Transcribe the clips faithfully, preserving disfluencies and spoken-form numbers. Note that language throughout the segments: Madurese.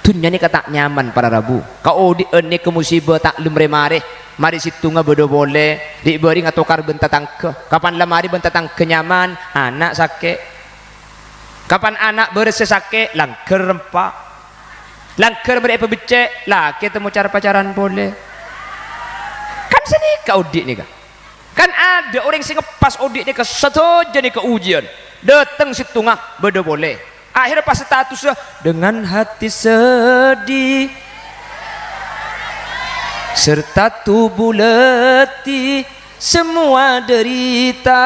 Dhunnya nèka ta' nyaman, para rabu. Kaodi'ân nèka musibâ ta' lem rè-marè. Marè sèttonga bâdâ polè, rè'-bâringnga tokar bân tatangghâ. Kapan la marè bân tatangghâ nyaman, ana' sakè'. Kapan ana' bârâs sè sakè', langghâr rempa. Langghâr marè èpabeccè', lakè temmo car-pacaran polè. Kan sanèka odi' nèka. Kan adâ' orèng sè ngeppas odi' nèka sadhâjâ nèka ujiyân. Dâteng sèttonga bâdâ polè. Akhèr pas statussa, "Dengan hati sedih serta tubuh letih, semua derita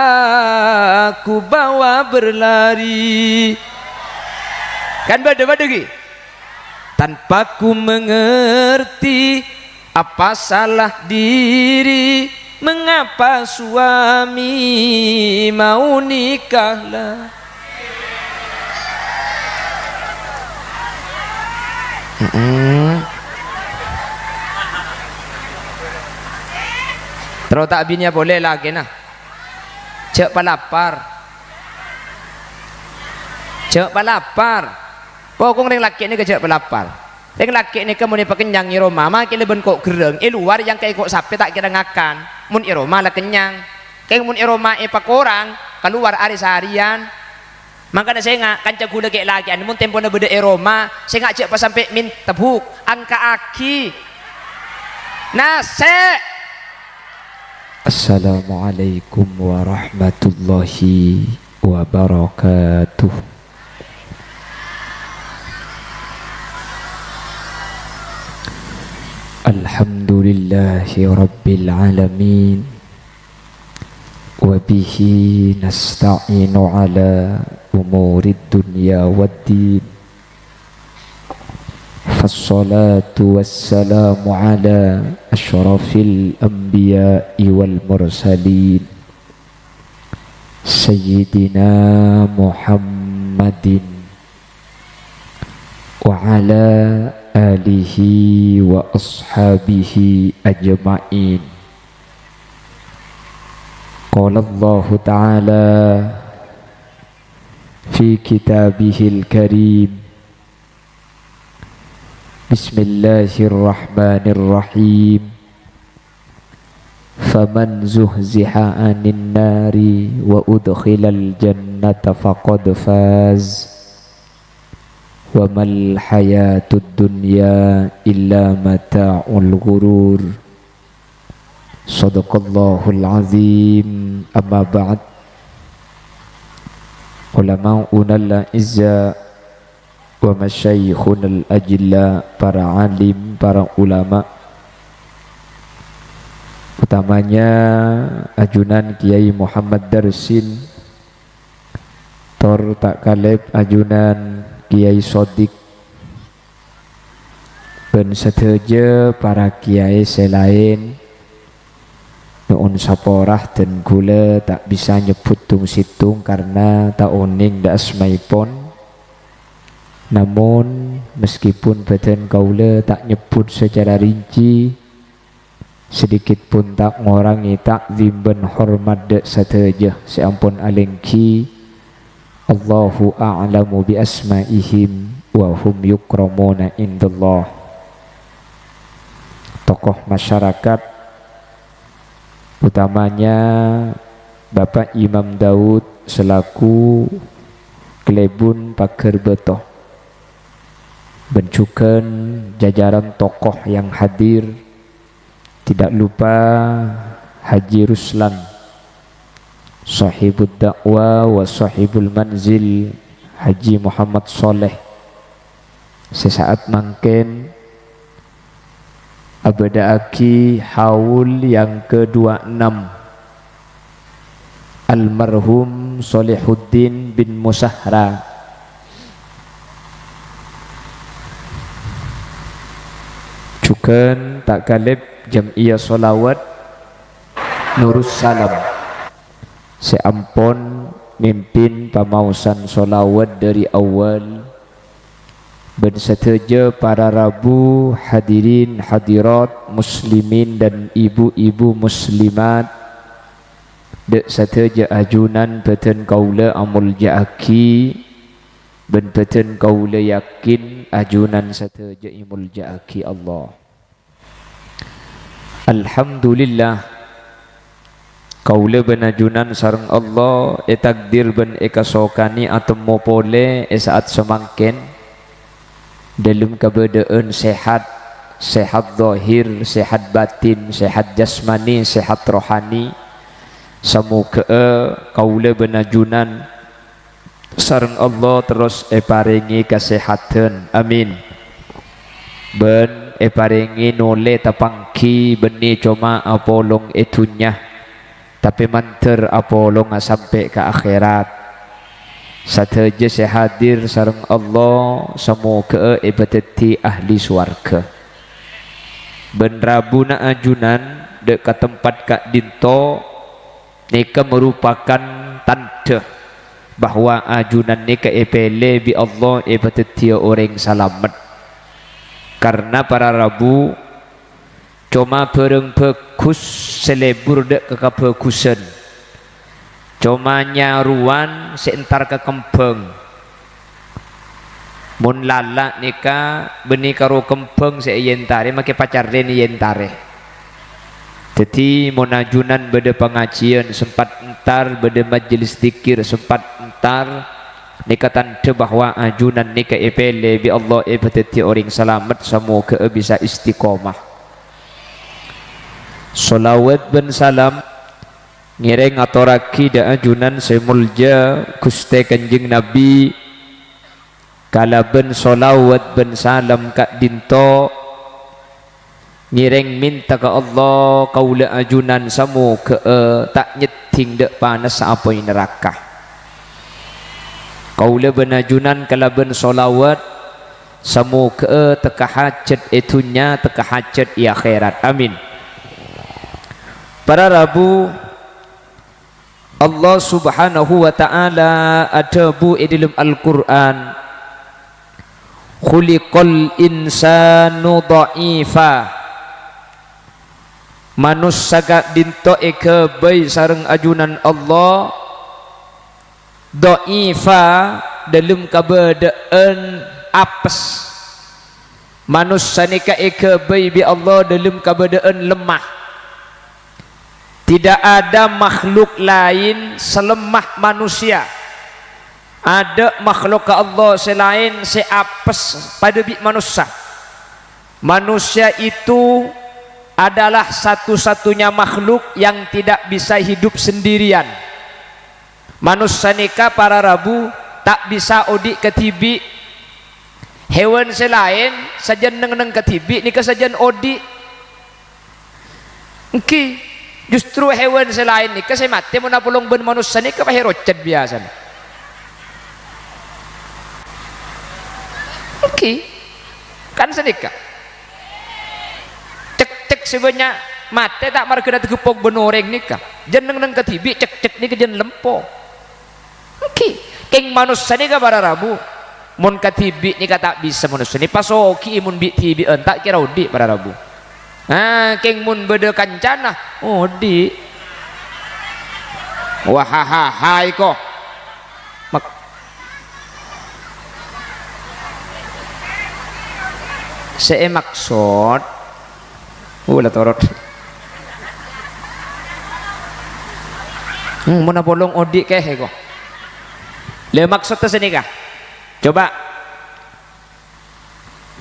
ku bawa berlari." Kan bâdâ, bâdâ ghi? "Tanpa ku mengerti apa salah diri, mengapa suami mau nikah lagi." Mm-mm. Terro ta' abiniyâ polè lakèna. Jhâ' palapar. Jhâ' palapar. Pokok rèng lakè' nèka jhâ' palapar. Rèng lakè' nèka mon èpakennyang è roma, makè lè bân ko' gherrâng, è lowar èyangka'è ko' sapè ta' kèra ngakan. Mon è roma la kennyang. Kèng mon è roma èpakorang, kalowar arè-sarèyan. Mangkana sènga', kanca ghulâ kè'-lakè'an, mon tempona bâdâ è roma, sènga' jhâ' pas sampè' mènta bu', angka'aghi nasè'. Assalamualaikum warahmatullahi wabarakatuh. Alhamdulillahi rabbil alamin. Wa bihi nasta'inu ala umurid dunya waddin. Fassalatu wassalamu ala asyrafil anbiya'i wal mursalin, Sayyidina Muhammadin wa ala alihi wa ashabihi ajma'in. Qala Allahu ta'ala fi kitabihil karim, Bismillahirrahmanirrahim. Faman zuhziha 'anin nari wa udkhilal jannata faqad faz. Wa mal hayatud dunya illa mata'ul ghurur. Shadaqallahul azim. Amma ba'd. Ulama'unal a'izza wa masyayikhunal ajilla, para alim, para ulama, utamanya ajunan Kiai Muhammad Darsin, tor ta' kalèp ajunan Kiai Sodik, bân sadhâjâ para kiai sè laèn. Nyo'on sapora, dân ghulâ ta' bisa nyebbhut tong-sèttong karna ta' onèng dâ' asmaèpon. Namon, meskipun bhâdhân kaulâ ta' nyebbhut sacara rinci, sedikit pun ta' ngorangè ta'zim bân hormat dâ' sadhâjâ sè ampon alèngghi. Allahu a'lamu bi asma'ihim wa hum yukramuna indallah. Tokoh masyarakat, utamanya Bapak Imam Daud selaku Klèbun Pagar Bâto, bân jhughân jajaran tokoh yang hadir, tidak lupa Haji Ruslan, sahibud da'wah wa sahibul manzil, Haji Muhammad Shaleh, sè sa'at mangkèn abâdâ'aghi haul yang kedua enam, almarhum Shalihuddin bin Musahra. Jhughân ta' kalèp Jam'iyah Shalawat Nurus Salam, sè ampon mimpin pamaosan shalawat dâri awwal, bân sadhâjâ para rabu, hadirin hadirat, muslimin dan ibu-ibu muslimat, dâ' sadhâjâ ajunan bhâdhân kaulâ amoljâ'aghi. Bân bâdân kaulâ yakin ajunan sadhâjâ èmolja'aghi Allah. Alhamdulillah, kaulâ bân ajunan sareng Allah ètakdir bân èkasokanè atemmo polè è sa'at samangkèn, dâlem kabâdâ'ân sehat, sehat zahir, sehat batin, sehat jasmani, sehat rohani. Samoghâ'â kaulâ bân ajunan sareng Allah terros èparèngè kasehadhân. Amin. Bân èparèngè nolè tapangghi bânnè coma apolong è dhunnya, tapè mandhâr apolonga sampè' ka akhèrat. Sadhâjâ sè hadir sareng Allah, samoghâ'â èpadhâddhi ahli sowarghâ. Bân rabuna ajunan dâ' ka tempat ka'dinto, nèka merupakan tandhâ bahwa ajunan nèka èpèlè bi' Allah èpadhâddhiyâ orèng salamet. Karna para rabu, coma bhârâng bhâghus sè lebur dâ' ka kabhâghusân. Coma nyarowan sè entar ka kembhâng. Mon lala' nèka bânnè karo kembhâng sè èentarè, makè pacarrèn èentarè. Dhâddhi, mon ajunan bâdâ pangajiyân sempat entar, bâdâ majelis dzikir sempat entar, nèka tandhâ bahwa ajunan nèka èpèlè bi' Allah èpadhâddhi orèng salamet, samoghâ'â bisa istiqomah. Sholawat bân salam ngèrèng atorraghi dâ' ajunan sè molja Ghustè Kanjeng Nabbhi, kalabân sholawat bân salam ka'dinto, ngèrèng mènta ka Allah, kaulâ ajunan samoghâ'â ta' nyèddhing dâ' panassa apoy naraka. Kaulâ bân ajunan kalabân sholawat, samoghâ'â tekka hajat è dhunnya, tekka hajat è akhèrat. Amin. Para rabu, Allah Subhanahu wa Ta'ala adhâbu è dâlem Al-Qur'an, "Khuliqal insanu dha'ifa." Manossa ka'dinto èghâbây sareng ajunan Allah, dha'ifa, dâlem kabâdâ'ân apes. Manossa nèka èghâbây bi' Allah dâlem kabâdâ'ân lemah. Tidak ada makhluk lain selemah manusia. Adâ' makhlukka Allah sè laèn sè apes padâ bi' manossa. Manusia itu adalah satu-satunya makhluk yang tidak bisa hidup sendirian. Manossa nèka para rabu ta' bisa odi' kadhibi'. Hèwan sè laèn sajân neng-enneng kadhibi' nèka sajân odi'. Èngghi, justru hèwan sè laèn nèka sè matè mon apolong bân manossa nèka pahèro cèt biyasana. Èngghi, kan sanèka. Cèk-cèk sè bânnya' matè ta' marghâna tageppok bân orèng nèka. Jân neng-enneng kadhibi' cèk-cèk nèka jân lempo. Èngghi, kèng manossa nèka para rabu. Mon kadhibi' nèka ta' bisa manossa nè pasoghi'i mon bi'-dhibi'ân ta' kèra odi' para rabu. Ah, kèng mon bâdâ kancana, odi'. Wahahaha, iko. Mak-, sè èmaksod, oh, la torot. Hmm, mon apolong odi' kèh, iko. Lè, maksodda sanèka. Coba.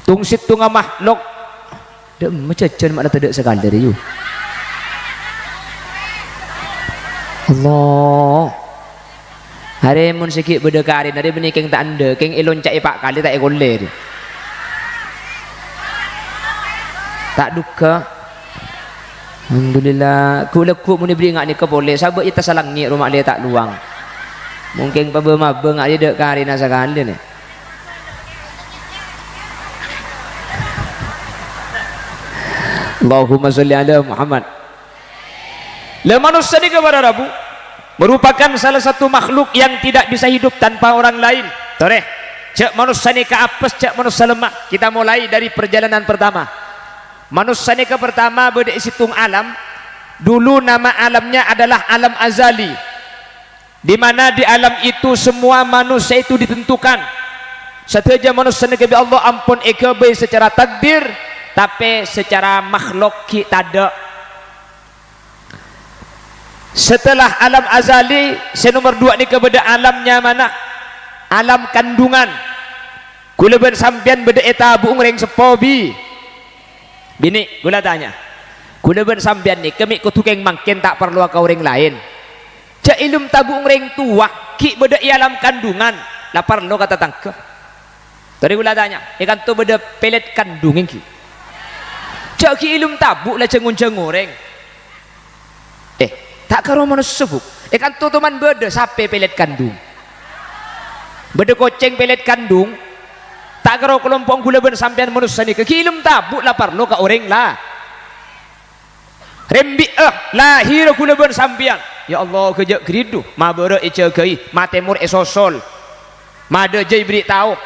Tong-sèttonga makhluk. Dâ' emma jhâjhân ma'na tadâ' sakalè rèya. Allah. Arè mon sè ghi' bâdâ karèna rè bânnè kèng ta' endâ', kèng èlonca'è pa' kalè ta' èkollè rè. Ta' dhugghâ. Alhamdulillah, ghu-, lagghu' mon èberri' nga' nèka polè, sabâ' iyâ tasalangngè' roma lè ta' lowang. Mungkin pabâ-mabâ nga' dâ' karèna sakalè nè. Allahumma sholli ala Muhammad. Lah, manossa nèka para rabu merupakan salah satu makhluk yang tidak bisa hidup tanpa orang lain. Torè, jhâ' manossa nèka apes, jhâ' manossa lemah. Kita mulai dari perjalanan pertama. Manossa nèka pertama bâdâ è sèttong alam. Dulu nama alamnya adalah alam azali. Di mana di alam itu semua manusia itu ditentukan. Sadhâjâ manossa nèka bi' Allah ampon èghâbây sacara takdir, tapè sacara makhluk ghi' tadâ'. Setelah alam azali, sè nomer duwâ' nèka bâdâ alam nyamana alam kandungan. Kaulâ bân sampèyan bâdâ è tabu' orèng seppo bi-, binè'. Kaulâ tanya, kaulâ bân sampèyan nèka mè' kodhu kèng mangkèn ta' parlowa ka orèng laèn? Jhâ' è lem tabu' orèng towa ghi' bâdâ è alam kandungan, la parlo ka tatangghâ. Torè kaulâ tanya, è kanto bâdâ pèlèt kandung ènggi? Jhâ' ghi' è lem tabu' la jhâng-onjhâng orèng. Eh, ta' karo manossa, Bu'. È kanto toman bâdâ sapè pèlèt kandung. Bâdâ kocèng pèlèt kandung. Ta' karo kalompo'na kaulâ bân sampèyan manossa nèka, ghi' è lem tabu' la parlo ka orèng la-, Rembi'â lahèrra kaulâ bân sampèyan. Ya Allah, ghâjâ' ghâridhu, mabârâ' èjâgâi, matemor èsosol, madâjâ èbèrri' tao,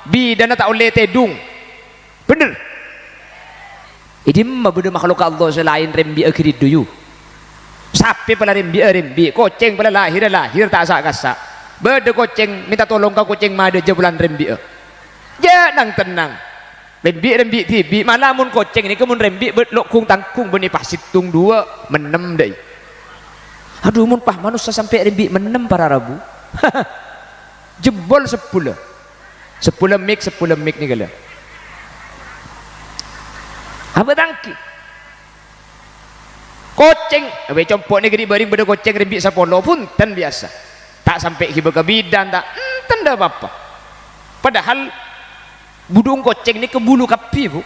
bidhâna ta' ollè tèdung. Bhender? È dimma bâdâ makhlukka Allah sè laèn rembi'â ghâridhu, yu? Sapè pala rembi'â rembi', kocèng pala lahèrra lahèr ta' sa'-kassa'. Bâdâ kocèng mènta tolong ka kocèng madâjâ polana rembi'â. Jhâ' nang-tennang. Rembi'-rembi' dhibi', mala mon kocèng nèka mon rembi' bâ-, lo'-, ghung-tangghung bânnè pas sèttong duwâ', mennem dâi. Adhu, mon pas manossa sampè' rembi' mennem para rabu. Jembol sebbhulâ. Sebbhulâ mik, sebbhulâ mik nèka la. Abâ' tangki. Kocèng, abâ' compo' nèka dhi' bâreng bâdâ kocèng rembi' sapolo, bhunten biyasa. Ta' sampè' ghibâ ka bidan, ta' enten dâ' pa-apa. Padahal budhu'na kocèng nèka bulu kabbhi, Bu.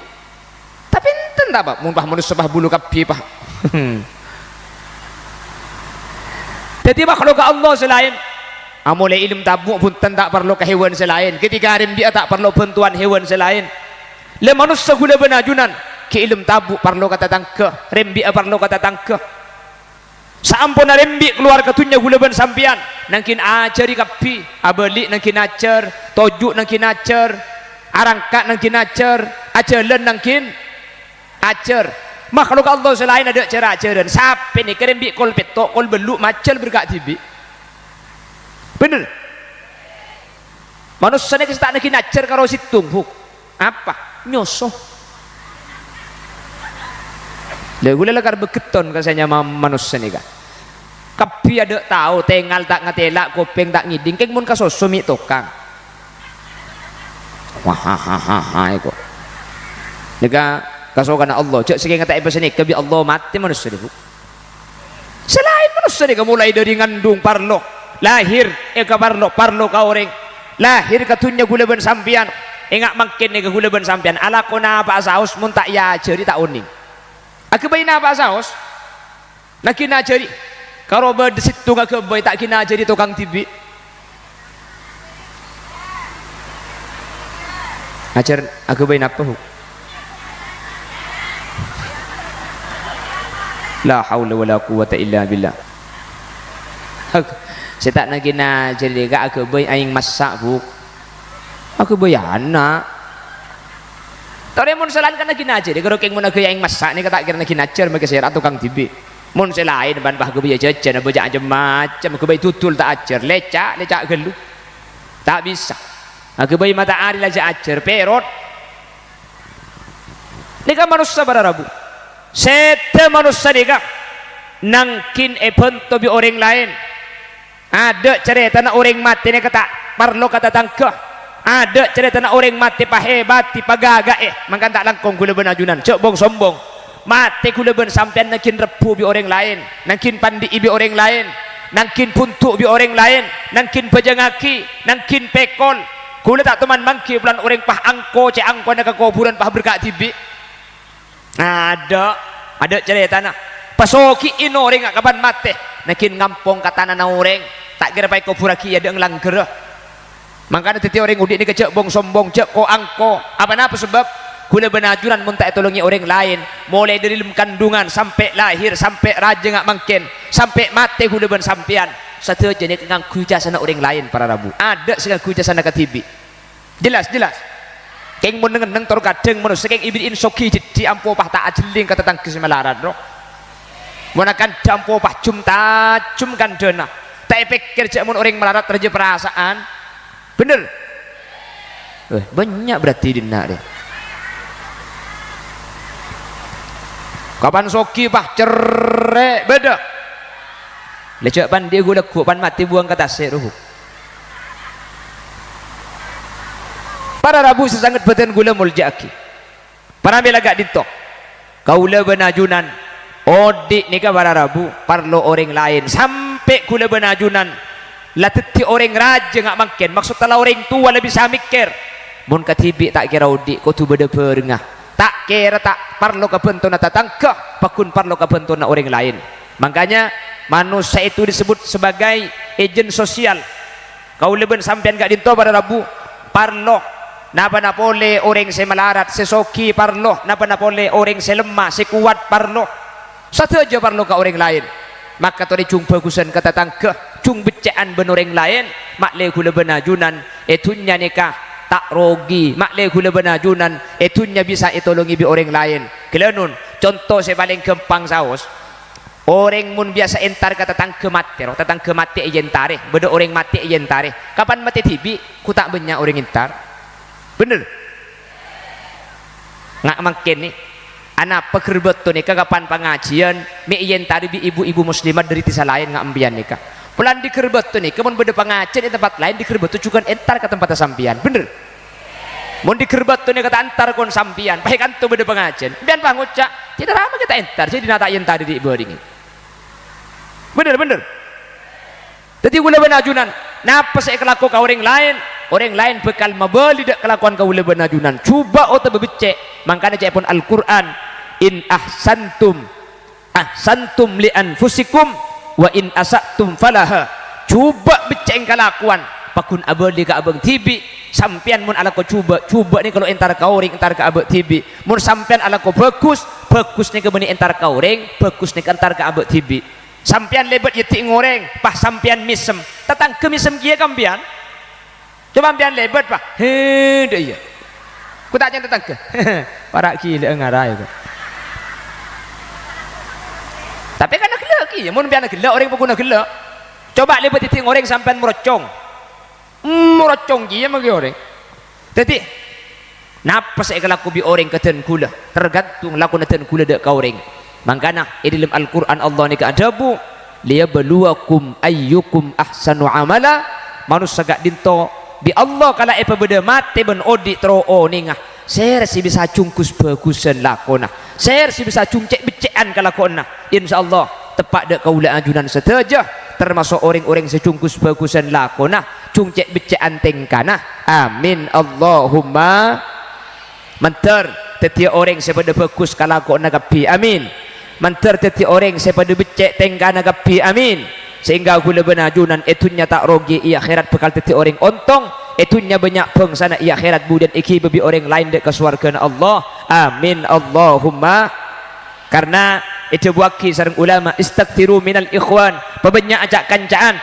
Tapè enten ta' apa, mon pas manossa pas bulu kabbhi, pas. Dhâddhi makhlukka Allah sè laèn, amolè è lem tabu' bhunten ta' parlo ka hèwan sè laèn. Ketika rembi'â ta' parlo bhântowan hèwan sè laèn. La manossa kaulâ bân ajunan, ghi' è lem tabu' parlo ka tatangghâ, rembi'â parlo ka tatangghâ. Saamponna rembi' kalowar ka dhunnya kaulâ bân sampèyan, nangghing ajhâri kabbhi, abâli' nangghing ajhâr, toju' nangghing ajhâr, arangka' nangghing ajhâr, ajhâlân nangghing ajhâr. Makhlukka Allah sè laèn adâ' jhâr-ajhârân. Sapè nèka rembi' kol pètto', kol bâllu' majhâl bârâ' dhibi'. Bhender? Manossa nèka sè ta' nangghing ajhâr karo sèttong, Bu. Apa? Nyoso. Lha, kaulâ la karbhâ ghetton ka sè nyama manossa nèka. Kabbhi adâ' tao, tengal ta' ngatela', kopèng ta' ngèdhing, kèng mon kasoso mè' tokang. Wah, ha, ha, ha, ha, èko. Nèka kasokanna Allah, jhâ' sakènga ta' èpasènèka bi' Allah matè manossa, Bu. Sè laèn manossa nèka molaè dâri ngandung parlo, lahèr èka parlo, parlo ka orèng, lahèr ka dhunnya kaulâ bân sampèyan. Enga' mangkèn nèka kaulâ bân sampèyan alako napa'a saos mon ta' èajhâri ta' onèng. Aghâbây napa'a saos, nangghing ajhâri. Karo bâdâ sèttong aghâbây ta' ghi' ajhâri tokang dhibi'. Ajhâr aghâbây napa, Bu? La haula wala quwwata illa billah. Ag-, sè ta' nangghing ajhâri ka aghâbây aèng massa', Bu. Aghâbây ana'. Torè mon sè laèn kan nangghing ajhâri, karo kèng mon aghâbây aèng massa' nèka ta' kèra nangghing ajhâr, makè sèra tokang dhibi'. Mon sè laèn bân pas aghâbây jhâjhân, abâ' jhâ' macem-macem, aghâbây dudul ta' ajhâr, lèca', lèca' ghâllu. Ta' bisa. Aghâbây mata'arè la jhâ' ajhâr, pèrot. Nèka manossa para rabu. Sèdhâ manossa nèka nangghing èbhânto bi' orèng laèn. Adâ' carètana orèng matè nèka ta' parlo ka tatangghâ. Adâ' carètana orèng matè pahèbâdhi, paghâghâ'è, mangkana ta' langkong kaulâ bân ajunan, jhâ' bong-sombong. Matè kaulâ bân sampèyan nangghing rebbhu bi' orèng laèn, nangghing pandhi'i bi' orèng laèn, nangghing bhundu' bi' orèng laèn, nangghing bhâjângaghi, nangghing pèkol. Kaulâ ta' toman mangghi polana orèng pas angko, cè' angkona ka kobhurân pas aberkka' dhibi'. Adâ', adâ' carètana. Pasogi'i orèngnga kapan matè, nangghing ngampong ka tanana orèng, ta' kèra pas èkobhurraghi è adâ'na langghârrâ. Mangkana dhâddhi orèng odi' nèka jhâ' bong-sombong, jhâ' ko-angko. Apa napa sabâb? Kaulâ bân ajunan mon ta' ètolongè orèng laèn, molaè dâri lem kandungan sampè' lahèr, sampè' rajâ nga' mangkèn, sampè' matè kaulâ bân sampèyan, sadhâjâna nèka ngangghuy jhâsana orèng laèn, para rabu. Adâ' sè ngangghuy jhâsana kadhibi'. Jelas, jelas. Kèng mon neng-enneng tor kadhâng manossa kèng èberri'i soghi jheddhi ampo pas ta' ajhelling ka tatangghâ sè malarat, ro. Mon akandhâ ampo pas jum-tajum kandhâna. Ta' èpèkkèr jhâ' mon orèng malarat rajâ parasa'an. Bhender? Eh, bânnya' berarti dhinna' rè. Kapan soghi, pas cerrè' bâdâ. Lè jâ' pandhi ghu-lagghu' pan matè buwâng ka tasè' rowa. Para rabu sè sanget bâdân kaulâ molja'aghi. Para mèla ka'dinto. Kaulâ bân ajunan, odi' nèka para rabu, parlo orèng laèn. Sampè' kaulâ bân ajunan la dhâddhi orèng rajâ nga' mangkèn, maksodda la orèng towa la bisa mèkkèr. Mon kadhibi' ta' kèra odi', kodhu bâdâ bhârengnga. Ta' kèra ta' parlo kabhântona tatangghâ, paggun parlo kabhântona orèng laèn. Makanya, manossa itu disebut sebagai agen sosial. Kaulâ bân sampèyan ka'dinto para rabu, parlo. Napana polè orèng sè malarat, sè soghi, parlo. Napana polè orèng sè lemma, sè kowat, parlo. Sadhâjâ parlo ka orèng laèn. Maka torè jhung bhâghusân ka tatangghâ, jhung beccè'an bân orèng laèn, ma'lè kaulâ bân ajunan è dhunnya nèka ta' rogi, ma'lè kaulâ bân ajunan è dhunnya bisa ètolongè bi' orèng laèn. Ghellâ' non, conto sè palèng ghâmpang saos. Orèng mon biyasa entar ka tatangghâ matè, ro, tatangghâ matè èentarè, bâdâ orèng matè èentarè. Kapan matè dhibi', ghu ta' bânnya' orèng entar. Bhender? Nga' mangkèn, nè, anapa Ghârbâto nèka kapan pangajiyân mè' èentarè bi' ibu-ibu muslimat dâri dhisa laèn nga' empèyan nèka. Polana di Ghârbâto nèka mon bâdâ pangajiyân è tempat laèn, di Ghârbâto jhughân entar ka tempatta sampèyan. Bhender? Mon di Ghârbâto nèka ta' entar kon sampèyan, pas è kanto bâdâ pangajiyân, sampèyan pas ngoca', "Dinah rama ghi' ta' entar, jhâ' dinah ta' èentarè dhi'-bâdhingngè." Bhender, bhender. Dhâddhi kaulâ bân ajunan, napa sè èkalako ka orèng laèn, orèng laèn bhâkal mabâli dâ' kalakowan kaulâ bân ajunan, jhubâ' otabâ beccè'. Mangkana ca'èpon Al-Qur'an, "In ahsantum, ahsantum li anfusikum, wa in asa'tum falaha." Jhubâ' beccè'è kalakowan, paggun abâli ka abâ' dhibi'. Sampèyan mon alako jhubâ', jhubâ' nèka lo entar ka orèng, entar ka abâ' dhibi'. Mon sampèyan alako bhâghus, bhâghus nèka bânnè entar ka orèng, bhâghus nèka entar ka abâ' dhibi'. Sampèyan lèbât èyèddi' orèng, pas sampèyan mèsem. Tatangghâ mèsem kèya ka empèyan. Coba empèyan lèbât, pas. He, dâ' iyâ. Ghu ta' cèng tatangghâ. Para' ghilâ'â ngara, yâ, kok. Tapè kan ghellâ' kèya, mon empèyan ghellâ', orèng paggun ghellâ'. Coba lèbât èyèddi' orèng sampèyan morocong. Morocong kèya ma' kèya orèng. Dhâddhi, napa sè èkalako bi' orèng ka dân kaulâ, tergantung lakona dân kaulâ dâ' ka orèng. Mangkana, è dâlem Al-Qur'an Allah nèka adhâbu, "Liyabluwakum ayyukum ahsanu amala." Manossa ka'dinto bi' Allah kala èpabâdâ matè bân odi' terro onènga, sèra sè bisa jhung ghus-bhâghusân lakona, sèra sè bisa jhung cè'-beccè'an kalakowanna. Insyaallah, teppa' dâ' kaulâ ajunan sadhâjâ, tamaso' orèng-orèng sè jhung ghus-bhâghusân lakona, jhung cè'-beccè'an tèngkana. Amin, Allahumma. Mandhâr dhâddhiyâ orèng sè padâ bhâghus kalakowanna kabbhi. Amin. Mandhâr dhâddhi orèng sè padâ beccè' tèngkana kabbhi. Amin. Sehingga kaulâ bân ajunan è dhunnya ta' rogi, è akhèrat bhâkal dhâddhi orèng ontong. È dhunnya bânnya' bhângsana, è akhèrat budiyân èghibâ bi' orèng laèn dâ' ka sowarghâna Allah. Amin, Allahumma. Karna èdhâbuwâghi sareng ulama, "Istaksiru minal ikhwan." Pabânnya' ca'-kanca'an.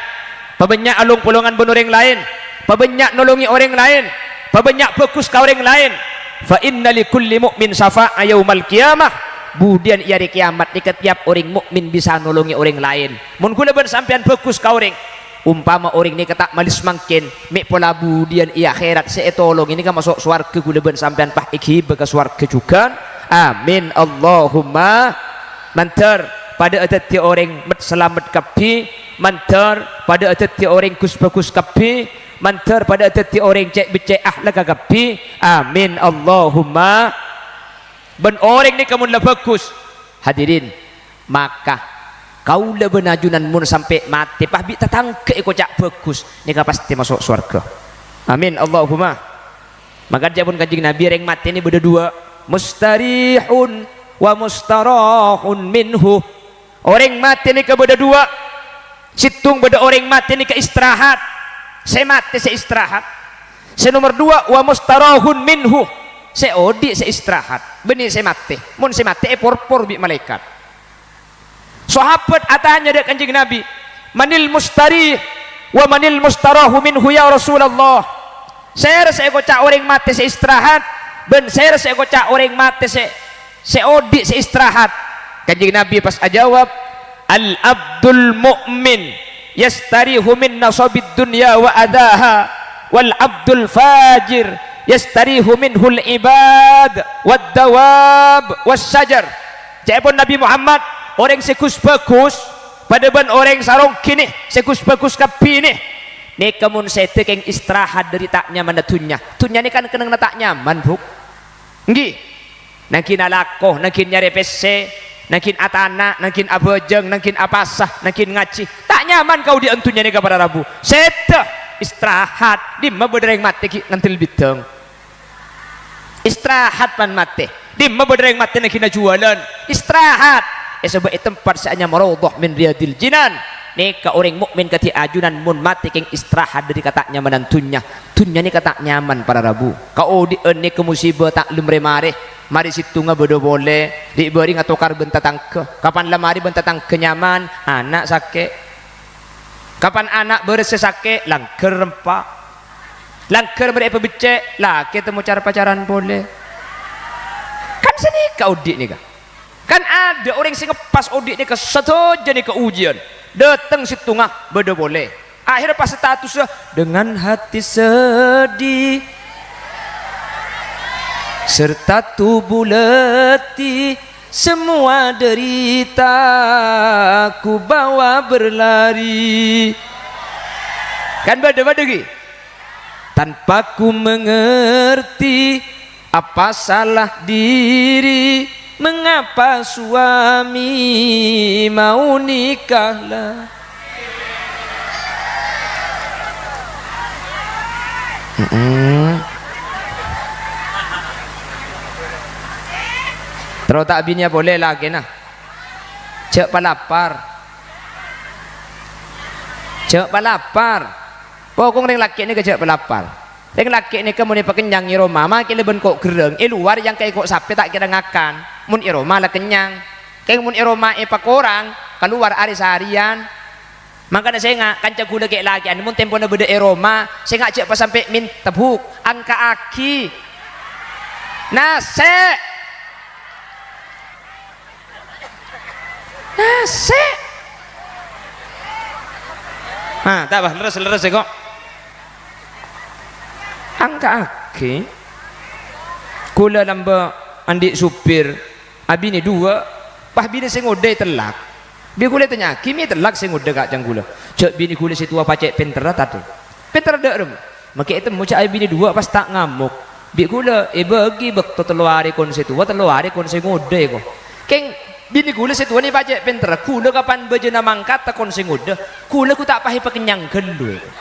Pabânnya' along-polongan bân orèng laèn. Pabânnya' nolongè orèng laèn. Pabânnya' bhâghus ka orèng laèn. "Fa inna li kulli mu'min syafa'a yaumal qiyamah." Budiyân è arè kèyamat nèka tiyap orèng mu'min bisa nolongè orèng laèn. Mon kaulâ bân sampèyan bhâghus ka orèng, umpama orèng nèka ta' malès mangkèn, mè' pola budiyân è akhèrat sè ètolongè nèka maso' sowarghâ, kaulâ bân sampèyan pas èghibâ ka sowarghâ jhughân. Amin, Allahumma. Mandhâr padâ adhâddhi orèng met-, salamet kabbhi, mandhâr padâ adhâddhi orèng ghus-bhâghus kabbhi, mandhâr padâ adhâddhi orèng cè'-beccè' akhlakka kabbhi. Amin, Allahumma. Bân orèng nèka mon la bhâghus, hadirin, maka kaulâ bân ajunan mon sampè' matè pas bi' tatangghâ èkoca' bhâghus, nèka pastè maso' sowarghâ. Amin, Allahumma. Maka dhâbuna Kanjeng Nabi, orèng matè nè bâdâ duwâ', mustarihun wa mustarahun minhu. Orèng matè nèka bâdâ duwâ'. Sèttong bâdâ orèng matè nèka istirahat. Sè matè sè istirahat. Sè nomer duwâ', wa mustarahun minhu. Sè odi' sè istirahat. Bânnè sè matè. Mon sè matè èporpor bi' malaèkat. Sahabat atanya dâ' Kanjeng Nabi, "Manil mustarih wa manil mustarahu minhu ya Rasulullah?" Sèra sè èkoca' orèng matè sè istirahat, bân sèra sè èkoca' orèng matè sè, sè odi' sè istirahat? Kanjeng Nabi pas ajâwâb, "Al-abdul mu'min yastarihu min nasabid dunya wa adzaha, wal abdul fajir "Yastarihu minhul ibad wad dawab was syajar." Ca'èpon Nabbhi Muhammad, "Orèng sè ghus-bhâghus padâ bân orèng sarong ghinè sè ghus-bhâghus kabbhi nè, nèka mon sèdhâ kèng istirahat dâri ta' nyamanna dhunnya." Dhunnya nèka kan kennengnganna ta' nyaman, Bu'. Ènggi. Nangghing alako, nangghing nyarè pèssè, nangghing atana', nangghing abhâjâng, nangghing apasa, nangghing ngajhi. Ta' nyaman kaodi'ân dhunnya nèka para rabu. Sèdhâ, istirahat. Dimma bâdâ rèng matè ghi' ngandel bidâng. Istirahat pan matè. Dimma bâdâ rèng matè nangghing ajuwâlân. Istirahat. Èsobâ è tempat sè anyama Raudhah min Riyadil Jinan. Nèka orèng mukmin kadhi ajunan mon matè kèng istirahat dâri kata' nyamanan dhunnya. Dhunnya nèka ta' nyaman para rabu. Kaodi'ân nèka musibâ ta' lem rè-marè. Marè sèttonga bâdâ polè, dhi'-bâri' atokar bân tatangghâ. Kapan la marè bân tatangghâ nyaman, ana' sakè'. Kapan ana' bârâs sè sakè', langghâr rempa. Langghâr marè èpabeccè', lakè temmo car-pacaran polè. Kan sanèka odi' nèka. Kan adâ' orèng sè ngeppas odi' nèka sadhâjâ nèka ujiyân. Dâteng sèttonga bâdâ polè. Akhèrra pas statussa, "Dengan hati sedih serta tubuh letih, semua derita ku bawa berlari." Kan bâdâ, bâdâ ghi? "Tanpa ku mengerti apa salah diri, mengapa suami mau nikah lagi." Mm-mm. Terro ta' abiniyâ polè lakèna. Jhâ' palapar. Jhâ' palapar. Pokok rèng lakè' nèka jhâ' palapar. Rèng lakè' nèka mon èpakennyang è roma, makè lèbân ko' gherrâng, è lowar èyangka'è ko' sapè ta' kèra ngakan. Mon è roma la kennyang. Kèng mon è roma èpakorang, kalowar arè sarèyan. Mangkana sènga', kanca ghulâ kè'-lakè'an, mon tempona bâdâ è roma, sènga' jhâ' pasampè' mènta bu', angka'aghi. Nasè'. Nasè'. Nah, ta' bâ, lerres-lerres è ko'. Angka'aghi. Ghulâ lambâ' andi' supir, abinè duwâ', pas binè sè ngodâ ètellak. Bi' ghulâ ètanya'aghi, "Mè' ètellak sè ngodâ ka' can ghulâ?" "Jhâ' binè ghulâ sè towa pacè' pènterra, Tad." "Pènterra dâ' remma?" "Makè ètemmo jhâ' abinè duwâ' pas ta' ngamok. Bi' ghulâ èbâgi bâkto tello arè kon sè towa, tello arè kon sè ngodâ, ko'." Kèng binè ghulâ sè towa nè pacè' pènterra, ghulâ kapan bâjâna mangkata kon sè ngodâ, ghulâ ghu ta' pas èpakennyang ghâllu, ko'.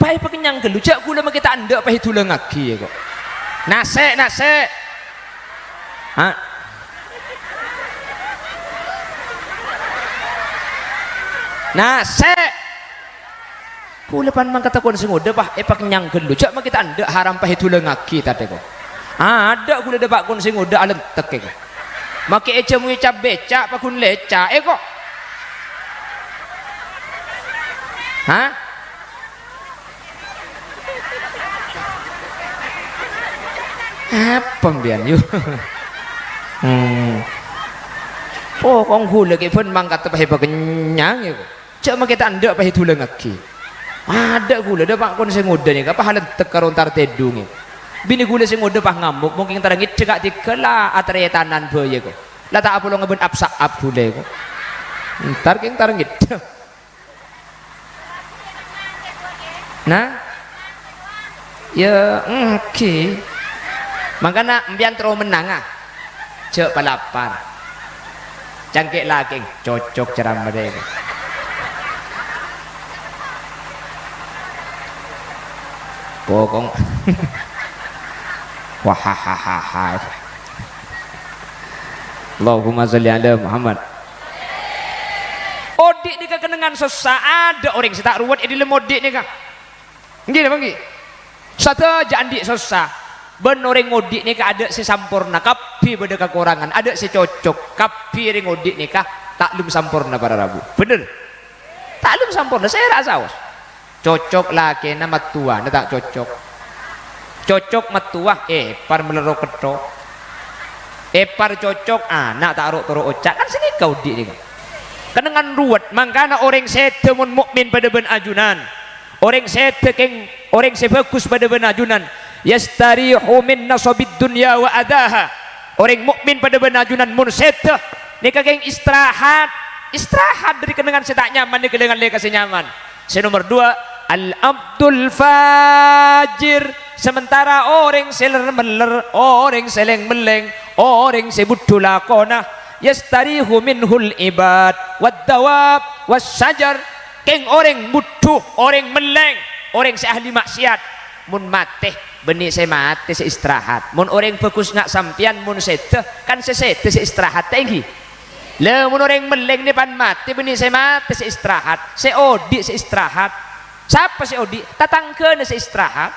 Pas èpakennyang ghâllu, jhâ' ghulâ makè ta' endâ' pas èdulângaghi, ko'. Nasè', nasè'. Ha? Nasè'. Ghulâ pan mangkata kon sè ngodâ, pas èpakennyang ghâllu. Jhâ' makè ta' endâ' haram pas èdulângaghi, Tad, ko'. Adâ' ghulâ dâpa' kon sè ngodâ alentek, ko'. Makè èjâmui ca'-bèca', paghun lèca', ko'. Ha? Apa mbiyan, yu? Hmm. Pokok ghulâ kè bân mangkata pas èpakennyang, ko'. Jhâ' makè ta' endâ' pas èdulângaghi. Adâ' ghulâ dâpa' kon sè ngodâ nèka pas alentek karo entar tèdung, ko'. Binè ghulâ sè ngodâ pas ngamok, mungkin entar ngèdhâ ka'dinto la ataretanan bhâi, ko'. La ta' apolonga bân ap-sa'ap ghulâ, ko'. Entar kèng entar ngèdhâ. Nah? Ya, ènggi. Mangkana, empèyan terro mennang, ah. Jhâ' palapar. Cangkè' lakè, cocok ceramah deh. Pokok. Wahahaha. Allahumma sholli ala Muhammad. Odi' nèka kennengngan sossa, adâ' orèng sè ta' ruwet è dhâlem odi' nèka. Ènggi napa ènggi? Sadhâjâ andi' sossa. Bân orèng odi' nèka adâ' sè samporna, kabbhi bâdâ kakorangan, adâ' sè cocok, kabbhi orèng odi' nèka ta' lem samporna para rabu. Bhender? Ta' lem samporna, sèra saos. Cocok lakèna mattowana ta' cocok. Cocok mattowa, èpar malerro ketto. Èpar cocok, ana' ta' ro'-toro' oca'. Kan sanèka odi' nèka. Kennengngan ruwet, mangkana orèng sèdhâ mon mukmin padâ bân ajunan. Orèng sèdhâ kèng orèng sè bhâghus padâ bân ajunan, "Yastarihu min nasabid dunya wa adzaha." Orèng mukmin padâ bân ajunan mon sèdhâ nèka kèng istirahat, istirahat dâri kennengngan sè ta' nyaman nèka lè-ngallè ka sè nyaman. Sè nomer dua, al-abdul fajir, sementara orèng sè ler-meller, orèng sè lèng-mellèng, orèng sè budhu lakona, "Yastarihu minhul ibad wad dawab was syajar." Kèng orèng budhu, orèng mellèng, orèng sè ahli maksiat, mon matè, bânnè sè matè sè istirahat. Mon orèng bhâghus nga' sampèyan, mon sèdhâ, kan sè sèdhâ sè istirahat, ta' ènggi? Lha, mon orèng mellèng nè pan matè, bânnè sè matè sè istirahat, sè odi' sè istirahat. Sapa sè odi'? Tatangghâna sè istirahat.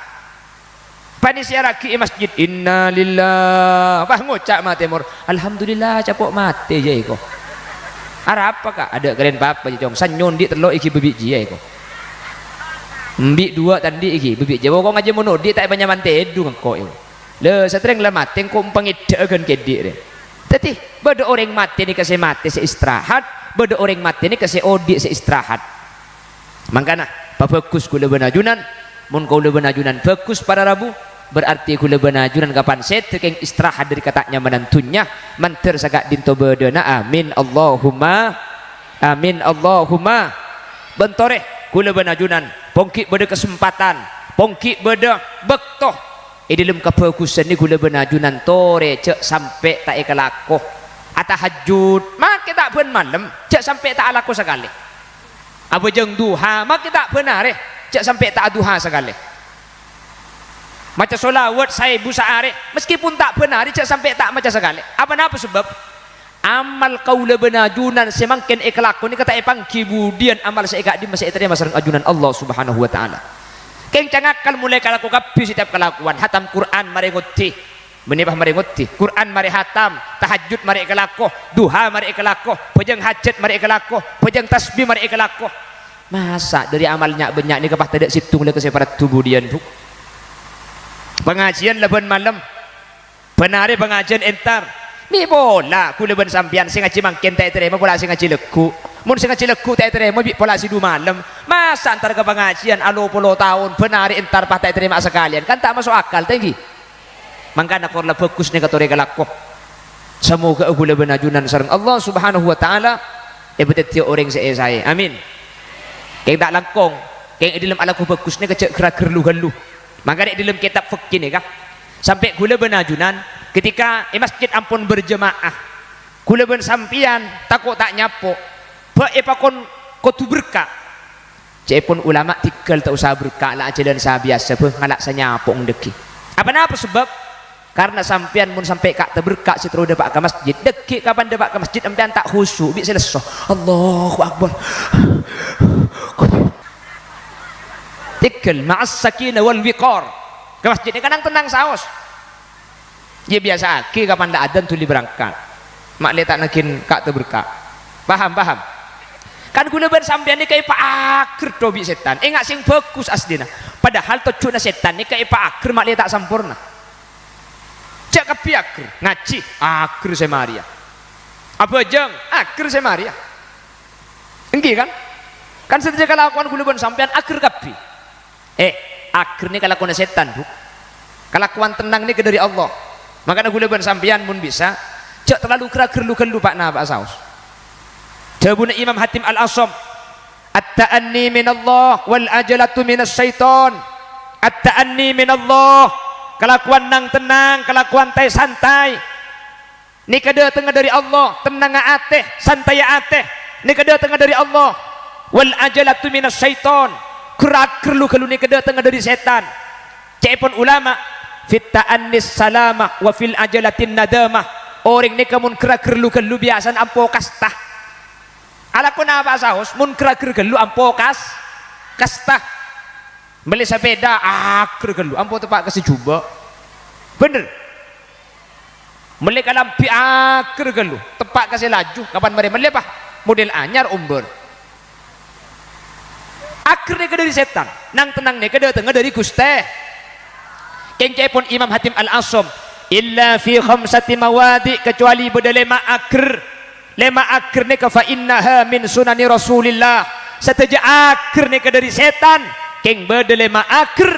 Panèsèyarraghi è masjid, "Innalillah." Wah, ngoca' matè mor, "Alhamdulillah, capo' matè jâ' èko." Arapa, Ka'? Adâ' karèn papa jâ', Cong. Sanyo andi' tello' èghi bâbi' jiyâ èko. Embi' duwâ' ta' andi' èghi bâbi' jiyâ. Pokok ngajhi mon odi' ta' èpanyaman tèdung engko' èko. Lha, satèrèng la matè engko' pangèddhâ'â ghân kèdhi' rè. Dhâddhi, bâdâ orèng matè nèka sè matè sè istirahat, bâdâ orèng matè nèka sè odi' sè istirahat. Mangkana, pabhâghus ghulâ bân ajunan. Mon kaulâ bân ajunan bhâghus para rabu, berarti ghulâ bân ajunan kapan sèdhâ kèng istirahat dâri kata'nyamanan dhunnya, mandhâr saka'dinto bâdâna. Amin, Allahumma amin, Allahumma. Bân torè, ghulâ bân ajunan, ponggi bâdâ kasempatan, ponggi bâdâ bâkto è dâlem kabhâghusân nè ghulâ bân ajunan torè jhâ' sampè' ta' èkalako. Atahajjud, makè ta' bân malem, jhâ' sampè' ta' alako sakalè. Abhâjâng duha, makè ta' bân arè, jhâ' sampè' ta' aduha sakalè. Maca sholawat saèbu saarè, maskèpon ta' bân arè, jhâ' sampè' ta' maca sakalè. Apa napa sabâb? Amal kaulâ bân ajunan sè mangkèn èkalako nèka ta' èpangghi budiyân amal sè è ka'dimma sè ètarèma sareng ajunan Allah Subhanahu wa Ta'ala. Kèng cangakal molaè kalako kabbhi setiap kalakowan, hatam Qur'an marè ngoddhi. Bânnè pas marè ngoddhi, Qur'an marè hatam, tahajjud marè èkalako, duha marè èkalako, bhâjâng hajat marè èkalako, bhâjâng tasbih marè èkalako. Masa' dâri amal nya'-bânnya' nèka pas tadâ' sèttong la kasè paraddu budiyân, Bu? Pangajiyân la bân malem, bân arè pangajiyân entar. Mè' pola ghulâ bân sampèyan sè ngajhi mangkèn ta' ètarèma pola sè ngajhi lagghu'. Mon sè ngajhi lagghu' ta' ètarèma bi' pola sè du malem. Masa' entar ka pangajiyân alo polo taon, bân arè entar pas ta' ètarèma sakalèyan? Kan ta' maso' akal, ta' ènggi? Mangkana kor la bhâghus nèka torè kalako. Samoghâ ghulâ bân ajunan sareng Allah Subhanahu wa Ta'ala èpadhâddhiyâ orèng sè èsaè. Amin. Kèng ta' langkong, kèng è dâlem alako bhâghus nèka jhâ' ghâr-ghâr lu-ghâllu. Mangkana è dâlem kètab fikih nèka, sampè' ghulâ bân ajunan ketika è masjid ampon berjamaah, ghulâ bân sampèyan tako' ta' nyapo, bâ' èpakon kodhu berka'. Ca'èpon ulama, "Tèghâl ta' osa berka', la ajhâlân sabiyasa, bâ, ngala' sanyapo' dhâggi'." Apa napa sabâb? Karna sampèyan mon sampè' ka' taberka' sè terro dâpa' ka masjid, dhâggi' kapan dâpa' ka masjid sampèyan ta' khusu', bi' sè lesso. Allahu Akbar. Tèghâl ma'as sakinah wal wiqar. Ka masjid nèka nang-tennang saos. Iyâ, biyasa'aghi kapan la adzan dhuli berangkat. Ma'lè ta' nangghing ka' taberka'. Paham, paham? Kan ghulâ bân sampèyan nèka èpaagher tho bi' sètan. Enga' sè bhâghus asdina. Padahal tojjhuna sètan nèka èpaagher ma'lè ta' samporna. Jhâ' kabbhi agher. Ngajhi, agher sè marèya. Abhâjâng, agher sè marèya. Ènggi, kan? Kan sadhâjâ kalakowan ghulâ bân sampèyan agher kabbhi. Eh, agher nèka lakona sètan, Bu. Kalakowan tennang nèka dâri Allah. Mangkana ghulâ bân sampèyan mon bisa, jhâ' terlalu ghâr-ghâr lu-ghâllu pa'-napa'a saos. Dhâbuna Imam Hatim Al-Asam, "At-ta'anni minallah wal ajalatu minas syaiton." At-ta'anni minallah, kalakowan nang-tennang, kalakowan tay-santay. Nèka dâtengnga dâri Allah, tennangnga atè, santaya atè. Nèka dâtengnga dâri Allah. "Wal ajalatu minas syaiton." Ghâr-ghâr lu-ghâllu nèka dâtengnga dâri sètan. Ca'èpon ulama, "Fit ta'annis salamah wa fil ajalatin nadamah." Orèng nèka mon ghâr-ghâr lu-ghâllu biyasana ampo kasta. Alako napa'a saos, mon ghâr-ghâr ghâllu ampo kas-, kasta. Mellè sapèda, agher ghâllu, ampo teppa' ka sè jhubâ'. Bhender. Mellè kalambhi, agher ghâllu, teppa' ka sè laju. Kapan marè mellè, Pa'? Model anyar ombâr. Agher nèka dâri sètan, nang-tennang nèka dâtengnga dâri Ghustè. Kèng ca'èpon Imam Hatim Al-Asam, "Illa fi khamsati mawadi'," kecuali bâdâ lèma' agher. Lèma' agher nèka, "Fa innaha min sunani Rasulillah." Sadhâjâ agher nèka dâri sètan. Kèng bâdâ lèma' aghâr.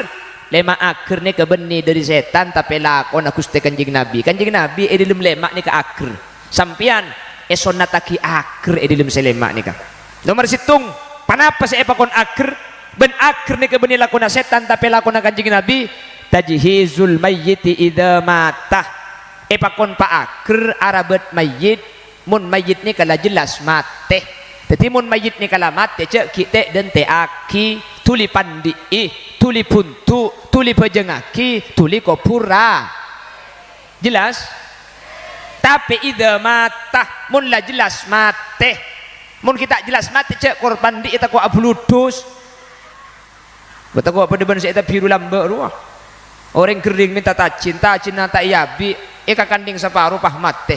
Lèma' aghâr nèka bânnè dâri sètan, tapè lakona Ghustè Kanjeng Nabi. Kanjeng Nabi è dâlem lèma' nèka aghâr. Sampèyan èsonnataghi aghâr è dâlem sè lèma' nèka. Nomer sèttong, ponapa sè èpakon aghâr? Bân aghâr nèka bânnè lakona sètan, tapè lakona Kanjeng Nabi, tajhizul mayyiti idza mata. Èpakon paaghâr arabât mayyit, mon mayyit nèka la jelas matè. Dhâddhi, mon mayyit nèka la matè, jhâ' ghi' tè'-dhântè'aghi, dhuli pandhi'i, dhuli bhundu', dhuli bhâjângaghi, dhuli kobhurra. Jelas? Tapè idza mata, mon la jelas matè. Mon ghi' ta' jelas matè, jhâ' kor pandhi'i tako' abhuludhus. Bâ tako' padâ bân sè ètabhiru lambâ' rowa. Orèng ghering mènta tajin, tajinna ta' èabi', èkakandhing saparo pas matè.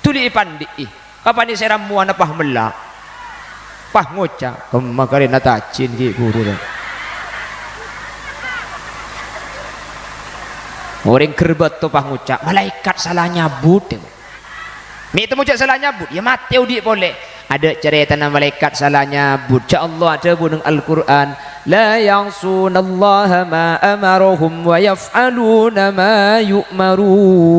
Dhuli èpandhi'i. Kapanè sè rammowanna pas mella'. Pas ngoca', "Kemma karèna tajin ghi' buru ra." Orèng ghârbâto pas ngoca', "Malaèkat sala nyabut." Mè' ètemmo jhâ' sala nyabut, iyâ matè odi' polè. Adâ' carètana malaèkat sala nyabut. Jhâ' Allah adhâbu neng Al-Qur'an, "La ya'sunallaha ma amarahum wa yaf'aluna ma yu'marun."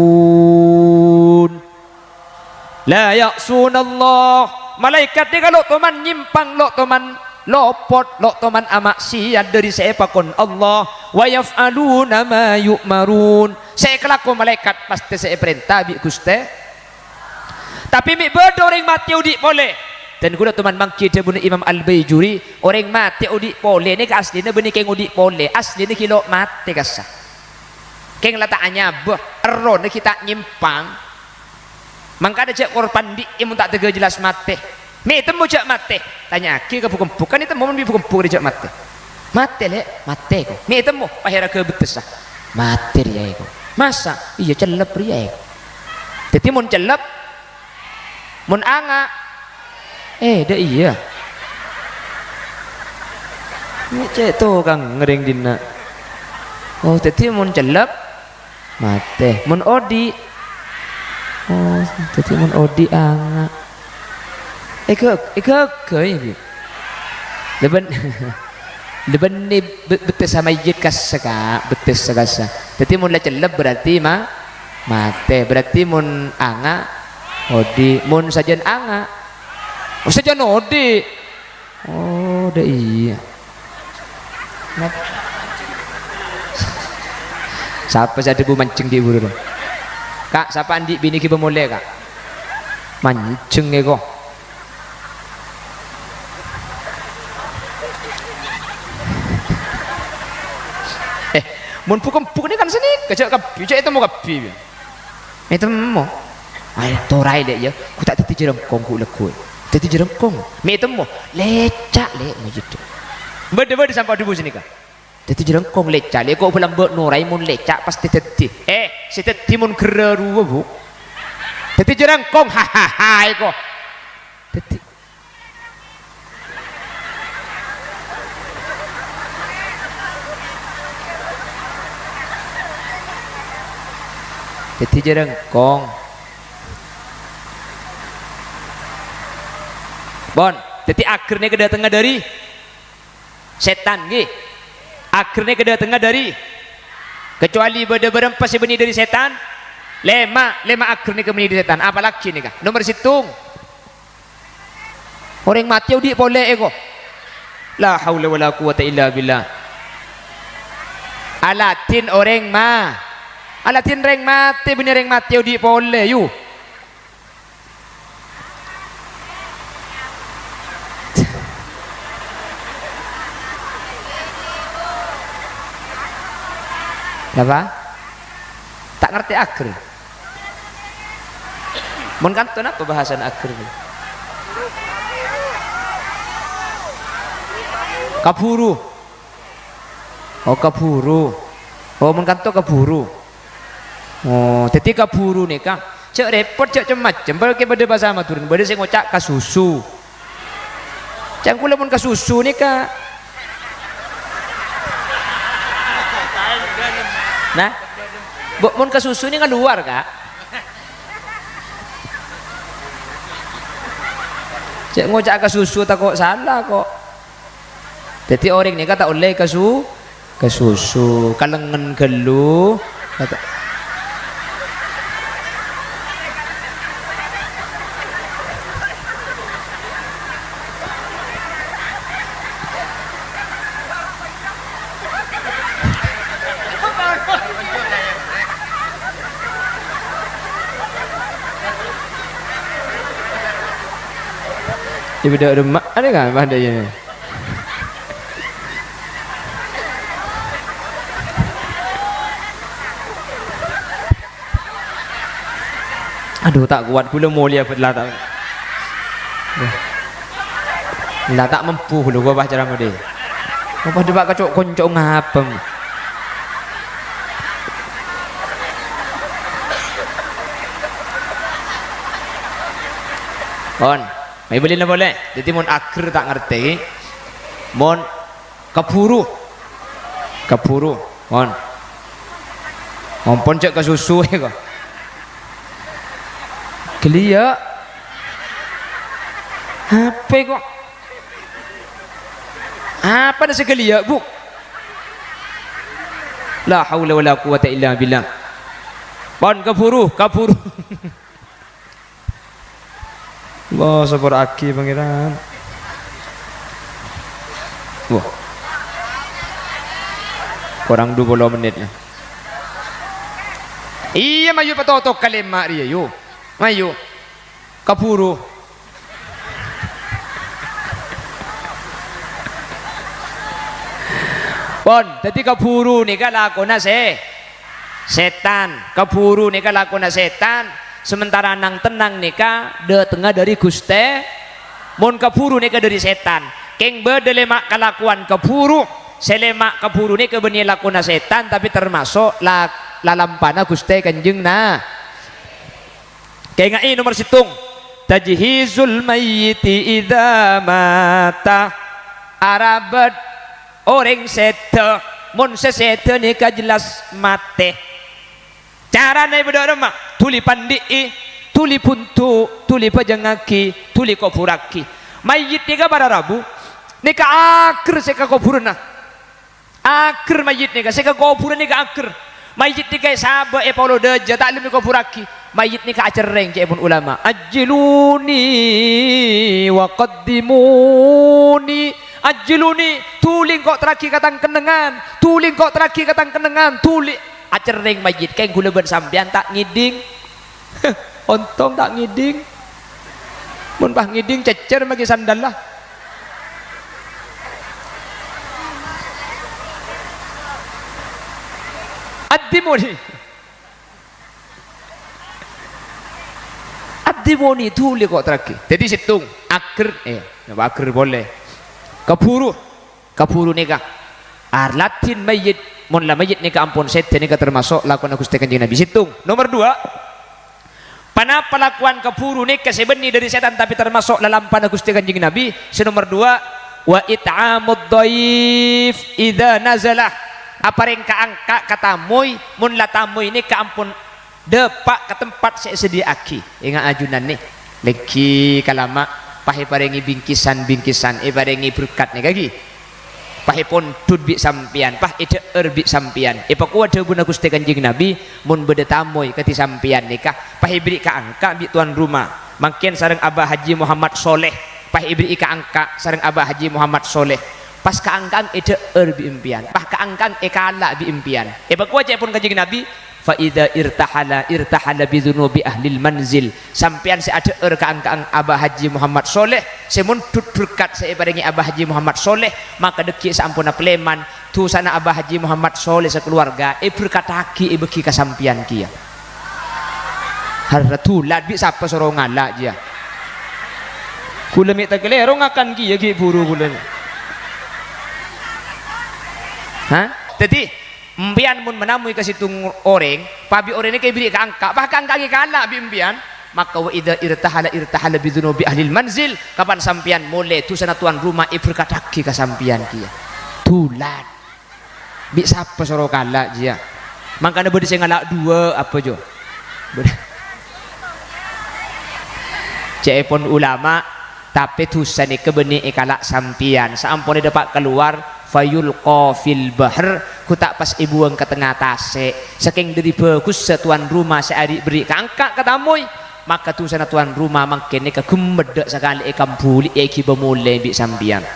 La ya'sunallah. Malaèkat nèka lo' toman nyèmpang, lo' toman lopot, lo' toman ama'siyat dâri sè èpakon Allah. "Wa yaf'aluna ma yu'marun." Sè èkalako malaèkat pastè sè èparènta bi' Ghustè. Tapè mè' bâdâ orèng matè odi' polè. Dân kaulâ toman mangghi dhâbuna Imam Al-Baijuri, orèng matè odi' polè nèka aslina bânnè kèng odi' polè, aslina ghi' lo' matè kassa'. Kèng la ta' anyabâ, errohna ghi' ta' nyèmpang. Mangkana jhâ' kor pandhi'i mon ta' tèghâ jelas matè. Mè' ètemmo jhâ' matè. Tanya'aghi ka bu'-kembu', kan ètemmo mon bi' bu'-kembu' rèya jhâ' matè. "Matè, Lè', matè, ko." Mè' ètemmo, pas èraghâ bettessa. "Matè rèya, ko." "Masa?" "Iyâ, cellep rèya, ko." Dhâddhi mon cellep, mon anga', eh, dâ' iyâ. Mè' cè' tokang ngerèng dinna'. Oh, dhâddhi mon cellep, matè. Mon odi'. Oh, dhâddhi mon odi' anga'. Èghâ-, èghâghâi, bi'. Lèbân, lèbân nè be-, bettessa mayyit kassa', Ka'. Bettessa kassa'. Dhâddhi mon la cellep berarti ma-, matè. Berarti mon anga', odi'. Mon sajân anga', oh, sajân odi'. Oh, dâ' iyâ. Nap-, sapa sè adhâbu manjheng ghi' buru ro? Ka', sapa andi' binè ghibâ molè, Ka'? Manjheng èko. Eh, mon bu'-kembu' nè kan sanèka, jhâ' kabbhi, jhâ' ètemmo kabbhi. Ètemmo. Ayo, toraè, Lè', yâ. Ghu ta' dhâddhi jhârângkong ghu' lagghu'. Dhâddhi jhârângkong. Mè' ètemmo. Lèca', Lè', mayyit. Bâdâ-bâdâ sampo' adhâbu sanèka. Dhâddhi jhârângkong lèca', Lè'. Ko' bâlâmbâ' noraè mon lèca' pastè dhâddhi. Eh, sè dhâddhi mon ghârâ rowa, Bu. Dhâddhi jhârângkong, ha, ha, ha, èko. Dhâddhi Dhâddhi jhârângkong. Pon, dhâddhi aghâr nèka dâtengnga dâri sètan, ghi. Aghâr nèka dâtengnga dâri, kecuali bâdâ bârâmpa sè bânnè dâri sètan. Lèma', lèma' aghâr nèka bânnè dâri sètan. Apalagi nèka? Nomer sèttong. Orèng matè odi' polè, èko. La haula wala quwwata illa billah. Aladhin orèng ma-, aladhin rèng matè, bânnè rèng matè odi' polè, yu. Napa? Ta' ngartè aghâr. Mon kanto napa bhâsana aghâr? Kabhuru. Oh, kabhuru. Oh, mon kanto kabhuru. Oh, dhâddhi kabhuru nèka jhâ' rèpot, jhâ' cem-macem. Bâdâ bâdâ bhâsa Madhurâna, bâdâ sè ngoca' kasusu. Ca'na kaulâ mon kasusu nèka. Nah, bu-, mon kasusu nèka luar, Ka'. Jhâ' ngoca' kasusu tako' sala, ko'. Dhâddhi orèng nèka ta' ollè kasu-, kasusu, kalengngen ghâllu. Kata- Ibu dak rumah ada kan pada ini? Aduh, ta' kowat ghulâ molèya bhât la ta'. La ta' mampu ghulâ, ghulâ pas ceramah dhi. Apa coba kacok konco ngabâng? Pon, mai bâlina polè. Dhâddhi mon ager ta' ngartè, mon kabhuru. Kabhuru, mon. Ampon cè' kasusu, kok. Ghâliyâ'. Apa, kok? Apana sè ghâliyâ', Bu? La haula wala quwwata illa billah. Pon kabhuru, kabhuru. Allah, sapora'aghi, Pangèran. Wah. Korang dua puluh menit, ya. Iyâ, mayu patoto kalèma' rèya, yu. Mayu. Kabhuru. Pon, dhâddhi kabhuru nèka lakona sè-, sètan. Kabhuru nèka lakona sètan, sementara nang-tennang nèka dhâtengnga dhâri Ghustè. Mon kabhuru nèka dhâri sètan. Kèng bâdâ lèma' kalakowan kabhuru. Sè lèma' kabhuru nèka bânnè lakona sètan, tapè tamaso' la-, lalampana Ghustè Kanjeng Na-, Kaènga'è nomer sèttong, tajhizul mayyiti idza mata. Arabât orèng sèdhâ, mon sè sèdhâ nèka jelas matè. Carana èpadâ'ramma, dhuli pandhi'i, dhuli bhundu', dhuli bhâjângngaghi, dhuli kobhurraghi. Mayyit nèka para rabu, nèka ager sè ka kobhurânna. Ager mayyit nèka, sè ka kobhurân nèka ager. Mayyit nèka èsabâ', èpolo dâjâ, ta' lem èkobhurraghi. Mayyit nèka acerrèng, ca'èpon ulama. "Ajjiluni wa qaddimuni." Ajjiluni, dhuli engko' terraghi ka tang kennengngan. Dhuli engko' terraghi ka tang kennengngan. Dhuli. Acerrèng mayyit, kèng ghulâ bân sampèyan ta' ngèdhing. Ontong ta' ngèdhing. Mon pas ngèdhing, cècèr maghi sandalla. Addimoni. Addimoni, dhuli engko' terraghi. Dhâddhi sèttong, ager, eh, napa ager polè. Kabhuru. Kabhuru nèka arladdhin mayyit, mon la mayyit nèka ampon sèdhâ nèka tamaso' lakona Ghustè Kanjeng Nabi. Sèttong. Nomer duwâ', ponapa lakowan kabhuru nèka sè bânnè dhâri sètan tapè tamaso' lalampana Ghustè Kanjeng Nabi? Sè nomer duwâ', wa it'amud dhaif idza nazala. Aparèng ka-angka' ka tamoy, mon la tamoy nèka ampon dâpa' ka tempat sè èsadhiyâ'aghi. Enga' ajunan, nè. Lèngghi kalama', pas èparèngè bingkisan-bingkisan, èparèngè berkat, nè, kaghi. Pas èpondhut bi' sampèyan, pas èdhâ'âr bi' sampèyan. Èpakowa dhâbuna Ghustè Kanjeng Nabi, "Mon bâdâ tamoy kadhi sampèyan nèka, pas èberri' ka-angka' bi' towan roma. Mangkèn sareng Aba Haji Muhammad Sholeh, pas èberri'i ka-angka' sareng Aba Haji Muhammad Sholeh. Pas ka-angka'an èdhâ'âr bi' empèyan, pas ka-angka'an èkala' bi' empèyan." Èpakowa ca'èpon Kanjeng Nabi, "Fa idza irtahala, irtahala bi dzunubi ahlil manzil." Sampèyan sè adhâ'âr ka-angka'an Aba Haji Muhammad Sholeh, sè mondhut berkat sè èparèngè Aba Haji Muhammad Sholeh, maka dhâggi' saamponna palèman, dhusana Aba Haji Muhammad Sholeh sakalowarga èberkadhâghi èbâghi ka sampèyan kèya. Harra dhulât bi' sapa soro ngala', jiyâ? Ghulâ mè' takalèro ngakan kèya ghi' buru ghulâ. Hah? Dhâddhi, Empèyan mon manamoy ka sèttong orèng, pabi' orèng nèka èberri' ka-angka', pas ka-angka' ghi' kala' bi' empèyan, maka wa idza irtahala irtahala bi dzunubi ahlil manzil, kapan sampèyan molè dhusana towan roma èberkadhâghi ka sampèyan kèya. Dhulât. Bi' sapa soro kala', jiyâ? Mangkana bâdâ sè ngala' duwâ', apa, Jo? Bâdâ. Ca'èpon ulama, Tapè dhusa nèka bânnè èkala' sampèyan. Saamponna dâpa' kalowar, fayulqa fil bahr, ghu ta' pas èbuwâng ka tengnga tasè'. Sakèng dhâri bhâghussa towan roma sè ari' berri' kaangka' ka tamoy, maka dhusana towan roma mangkèn nèka ghemmet dâ' sakalè èkambhuli'i èghibâ molè bi' sampèyan.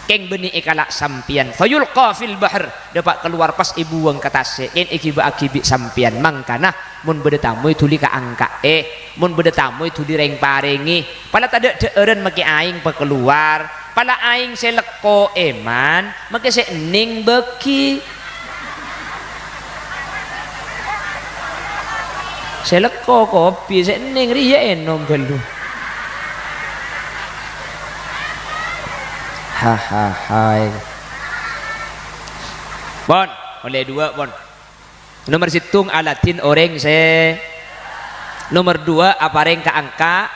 Kèng bânnè èkala' sampèyan, fayulqa fil bahr, dâpa' kalowar pas èbuwâng ka tasè', kèng èghibâ'âghi bi' sampèyan. Mangkana, mon bâdâ tamoy dhuli kaangka'è, mon bâdâ tamoy dhuli rèng-parèngè. Pala tadâ' dhâ'ârân makè aèng pakalowar, pala aèng sè lekko èman, makè sè ennèng bâgi. Sè lekko kopi, sè ennèng rèya ènom ghâllu. Hahaha. Pon, ollè duwâ', pon. Nomer sèttong, aladhin orèng sè, nomer duwâ', aparèng kaangka'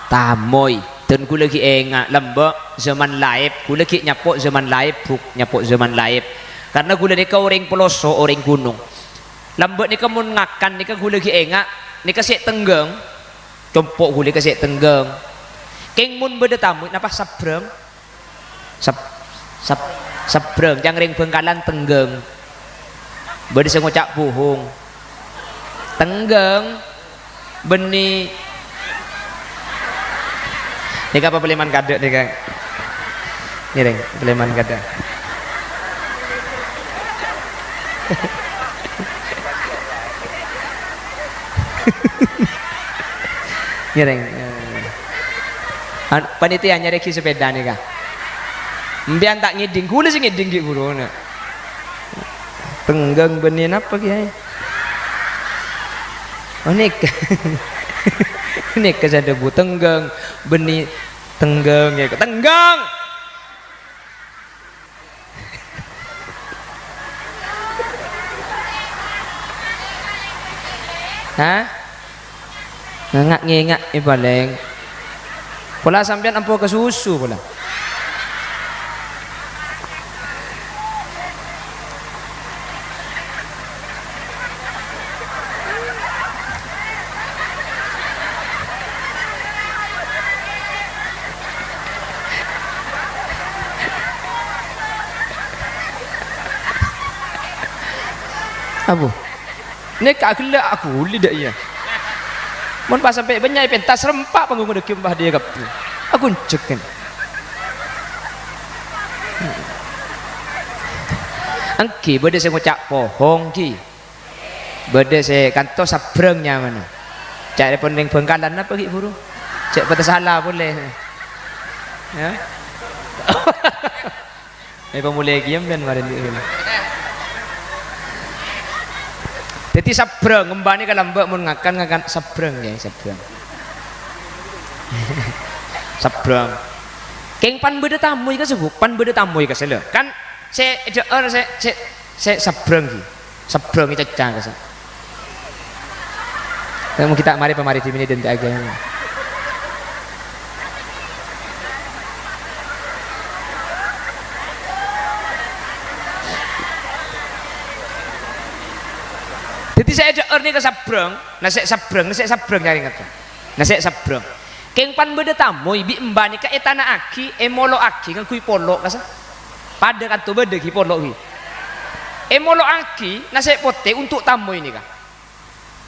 tamoy. Dân ghulâ ghi' enga', lambâ' zaman laèp, ghulâ ghi' nyapo' zaman laèp, Bu', nyapo' zaman laèp. Karna ghulâ nèka orèng peloso, orèng ghunong. Lambâ' nèka mon ngakan nèka ghulâ ghi' enga', nèka sè tengghâng, compo' ghulâ ka sè tengghâng. Kèng mon bâdâ tamoy, napa sabrâng? Sab-, sab-, sabrâng, ca'na rèng Bhângkalan tengghâng. Bâdâ sè ngoca' bohong. Tengghâng. Bânnè. Nèka apa palèman kadâ' nèka? Ngèrèng, palèman kadâ'. Ngèrèng. An-, panitia nyarèaghi sepèda nèka. Empèyan ta' ngèdhing, ghulâ sè ngèdhing ghi' buru na. Tengghâng bânnè napa, Kèyaè? Oh, nèka. Nèka sè adhâbu tengghâng bânnè tengghâng, ya, tengghâng. Hah? Nganga'-ngenga'è palèng. Pola sampèyan ampo ka susu pola. Abu. Nèka ghellâ' aghuli dâ' iyâ. Mon pas sampè' bânnya' èpèntas rempa' pangghun dâggi' padâ kabbhi. Aghunjhek, kan. Èngghi, bâdâ sè ngoca' pohong, ghi. Bâdâ sè kantos sabrâng nyamana. Ca'èpon rèng Bhângkalan napa ghi' buru? Cè' patè sala polè. Ya. Eh, pamolè kèya sampèyan marèn. Dhâddhi sabrâng, ngembâna ka lambâ' mon ngakan, ngakan sabrâng, ya, sabrâng. Sabrâng. Kèng pan bâdâ tamoy ka sè ghu-, pan bâdâ tamoy ka sè lè. Kan sè dhâ'âr sè, sè, sè sabrâng ghi. Sabrâng ècaca ka sè. Kamu kita mari pamari di sini dan agama. Dhâddhi sè èdhâ'âr nèka sabrâng, na sè sabrâng, na sè sabrâng nyarè ngato. Na sè sabrâng. Kèng pan bâdâ tamoy bi' emba nèka ètana'aghi, èmolo'aghi ngangghuy polo' kasa. Padâ kanto bâdâ ghi polo' ghi. Èmolo'aghi na sè potè onto' tamoy nèka.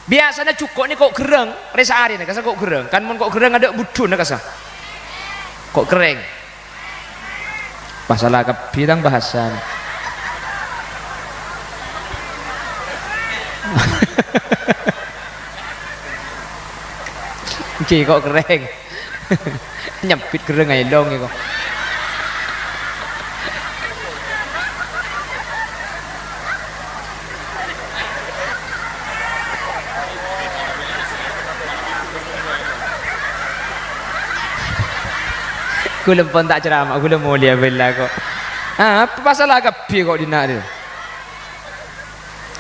Biyasana jhuko' nè ko' gherrâng, rè saarèna kasa ko' gherrâng. Kan mon ko' gherrâng adâ' budhuna kasa. Ko' kerrèng. Pas sala kabbhi tang bahasa. Èngghi ko' kerrèng. Nyambit gherrâng aèlong èko. Ghulâ pon ta' ceramah, ghulâ molèya bhâlâ ko'. Ah, apa pasala kabbhi ko' dinna' rè?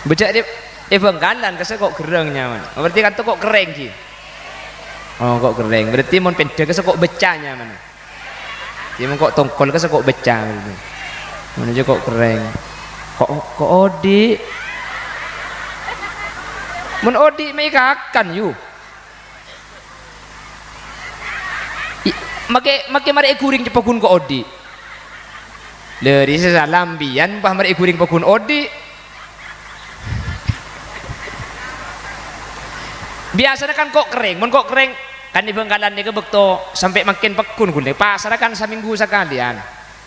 Bâjâ' rè, è Bhângkalan kasa ko' gherrâng nyamana. Berarti kanto ko' kerrèng ghi. Oh, ko' kerrèng. Berarti mon pèndhâ kasa ko' becca nyamana. Ghi mon ko' tongkol kasa ko' becca berarti. Mon jâ ko' kerrèng. Ko', ko' odi'. Mon odi' mè' èkakan, yu. I-, Make, make marè èghuring paggun ko' odi'. Lè, rèya salam biyan, pas marè èghuring paggun odi'. Biyasana kan ko' kerrèng, mon ko' kerrèng kan è Bhângkalan nèka bâkto sampè' mangkèn paggun ghulâ, pasarra kan samènggu sakalèyan.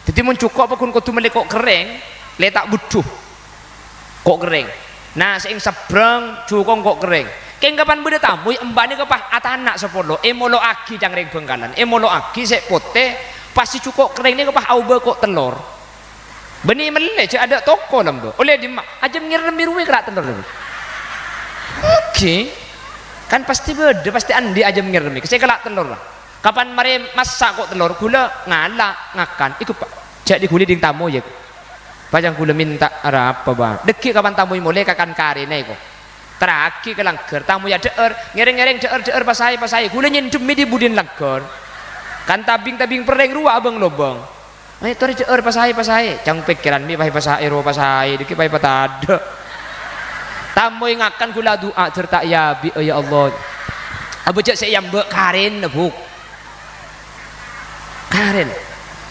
Dhâddhi mon jhuko' paggun kodhu mellè ko' kerrèng, lè ta' budhu. Ko' kerrèng. Na, sè è sebrang jhuko' ko' kerrèng. Kèng kapan bâdâ tamoy, emba'na kèng pas atana' sapolo, èmolo'aghi cang rèng Bhângkalan, èmolo'aghi sè potè, pas sè jhuko' kerrèng nèka pas aobâ ko' tellor. Bânnè mellè, jhâ' adâ' toko lambâ'. Ollè dimma? Ajâm ngèrèmè rowa kala' tellor. Oke. Kan pastè bâdâ, pastè andi' ajâm ngèrèmè. Sè kala' tellor, la. Kapan marè massa' ko' tellor, ghulâ ngala' ngakan. Iku, Pa', jhâ' dighuli ding tamoy, yâ. Bâjâng ghulâ mènta arapa, Bâng? Dhâggi' kapan tamoy molè kakan karèna, èko. Terraghi ka langghâr, tamoy adhâ'âr, ngèrèng-ngèrèng dhâ'âr-dhâ'âr pasaè-pasaè. Ghulâ nyèndhemmè è budina langghâr. Kan tabing-tabing perrèng rowa abâng-lobâng. Ayo, torè dhâ'âr pasaè-pasaè. Cang pèkkèran mè' paè pasaè rowa pasaè, dhâggi' paè patadâ'. Tamoy ngakan ghulâ adu'a, "Jhâr ta' èabi', ya Allah." Abâ' jhâ' sè èambâ' karèna, Bu'. Karèn.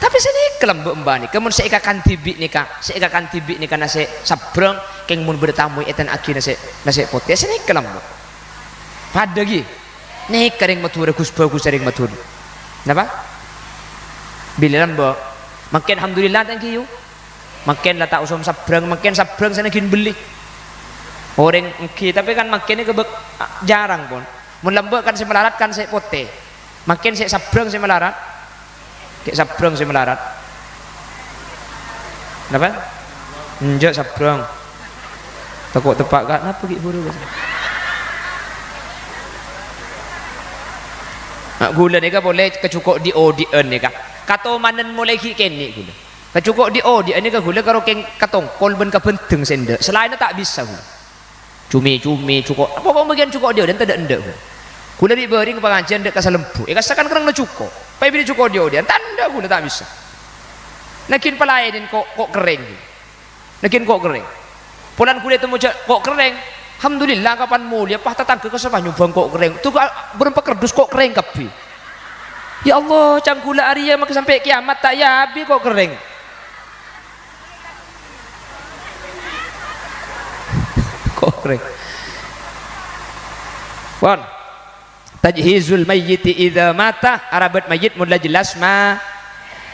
Tapè sanèka lambâ' emba'na nèka, mon sè èkakan dhibi' nèka, sè èkakan dhibi' nèka nasè' sabrang, kèng mon bâdâ tamoy ètèna'aghina sè, nasè' potè, sanèka lambâ'. Padâ ghi. Nèka rèng Madhurâ ghus-bhâghus rèng Madhurâ. Napa? Bilâ lambâ'. Mangkèn alhamdulillah, thank you. Mangkèn la ta' osom sabrang, mangkèn sabrang sè naghin bellè. Orèng èngghi, tapè kan mangkèn nèka bâk-, jarang, pon. Mon lambâ' kan sè malarat kan sè potè. Mangkèn sè sabrang sè malarat. Kè' sabrang sè malarat. Napa? Enjâ' sabrang. Tako' teppa' ka', napa ghi' buru, Bos? Na, ghulâ nèka polè kajhuko' dhi'-odhi'ân nèka. Katomanan molaè ghi' kènè' ghulâ. Kajhuko' dhi'-odhi'ân nèka ghulâ karo kèng katongkol bân kabhândheng sè endâ'. Salaènna ta' bisa ghulâ. Cumi-cumi, jhuko', pokok bâgiyân jhuko' dhi'-odhi'ân tadâ' endâ', ghulâ. Ghulâ bi' bâring pangajiân dâ' ka Salembu, èkassa'aghi kerrang jhuko'. Paè bâri' jhuko' dhi'-odhi'ân, tadâ' ghulâ ta' bisa. Naghin palaènè ko', ko' kerrèng. Naghin ko' kerrèng. Polana ghulâ ètemmo jhâ' ko' kerrèng. Alhamdulillah, kapan molèya, pas tatangghâ ka Salembu nyobâng ko' kerrèng. Tuh ka-, bârâmpa kardus ko' kerrèng kabbhi. Ya Allah, ca'na ghulâ arèya mangkè sampè' kèyamat ta' èabi' ko' kerrèng. Korèng. Pon. Tajhizul mayyiti idza mata, arabât mayyit mon la jelas ma-,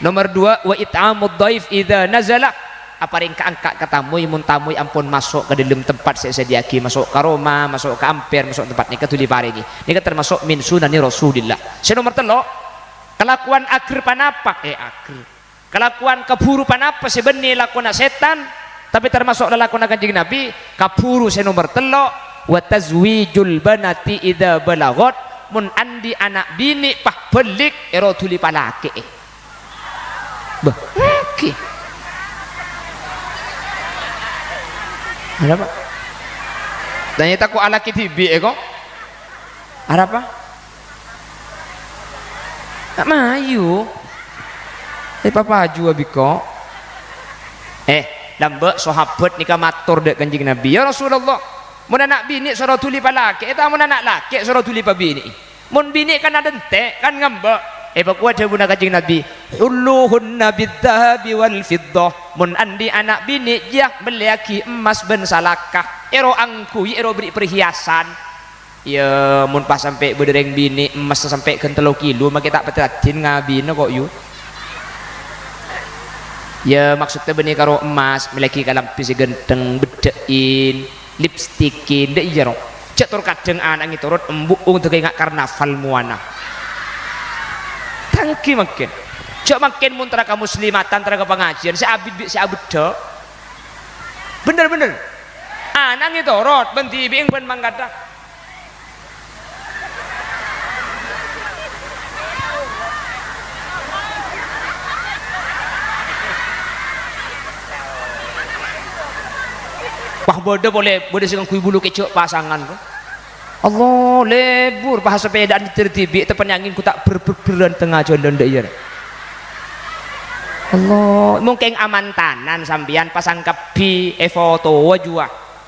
Nomor dua, wa it'amud dhaif idza nazala, aparèng ka-, angka' ka tamoy mon tamoy ampon maso' ka dâlem tempat sè èsadhiyâ'aghi, maso' ka roma, maso' ka amper, maso' tempat nèka dhuli parèngè. Nèka tamaso' min sunani Rasulillah. Sè nomor tello', kalakowan ager panapa? Eh, ager. Kalakowan kabhuru panapa sè bânnè lakona sètan, tapè tamaso' lalakonna Kanjeng Nabi, kabhuru sè nomor tello', wa tazwijul banati idza balaghat, mon andi' ana' binè' pas bâlik, èro dhuli palakè'è. Bâh, èngghi. Arapa? Tanya tako' alakè dhibi', èko? Arapa? Ta' mayu. Eh, papaju abiko. Eh, lambâ' sahabat nèka mator dâ' Kanjeng Nabi, "Ya Rasulullah, mon ana' binè' soro dhuli palakè'è, ta' mon ana' lakè' soro dhuli pabinè'è? Mon binè' kan adhânte', kan ngambâ'." Eh, pakowa dhâbuna Kanjeng Nabi, "Hulluhunna bidzahabi wal fiddah." Mon andi' ana' binè', jiyâ mellèyaghi emmas bân salaka. Èro angghuy, èro bherri' perhiasan. Iyâ, mon pas sampè' bâdâ rèng binè' emmas sampè' ghân tello kilo, makè ta' patè raddhin ngabina ko', yu. Iyâ, maksodda bânnè karo emmas, mellèyaghi kalambhi sè ghântheng, beddhâ'in, lipstikin, dâ' iyâ, ro. Jhâ' tor kadhâng ana' ngètorot embu' ong dâgâ enga' karnaval mowana. Tanggi mangkèn. Jhâ' mangkèn mon tara ka muslimatan, tara ka pangajiân, sè abit bi' sè abeddhâ'. Bhender, bhender. Ana' ngètorot, bân dhibi'en bân mangkadhâ. Wah, bâdâ polè, bâdâ sè ngangghuy bulu kèjhâ' pasangan, to. Allah, lebur, pas sapèdaan nyeddhâr dhibi', teppanè angèn ghu ta' ber-, ber-, berrân tengnga jhâlân, dâ' iyâ. Allah, mongkèng amantanan sampèyan pasang kabbhi, èfotowa juwa.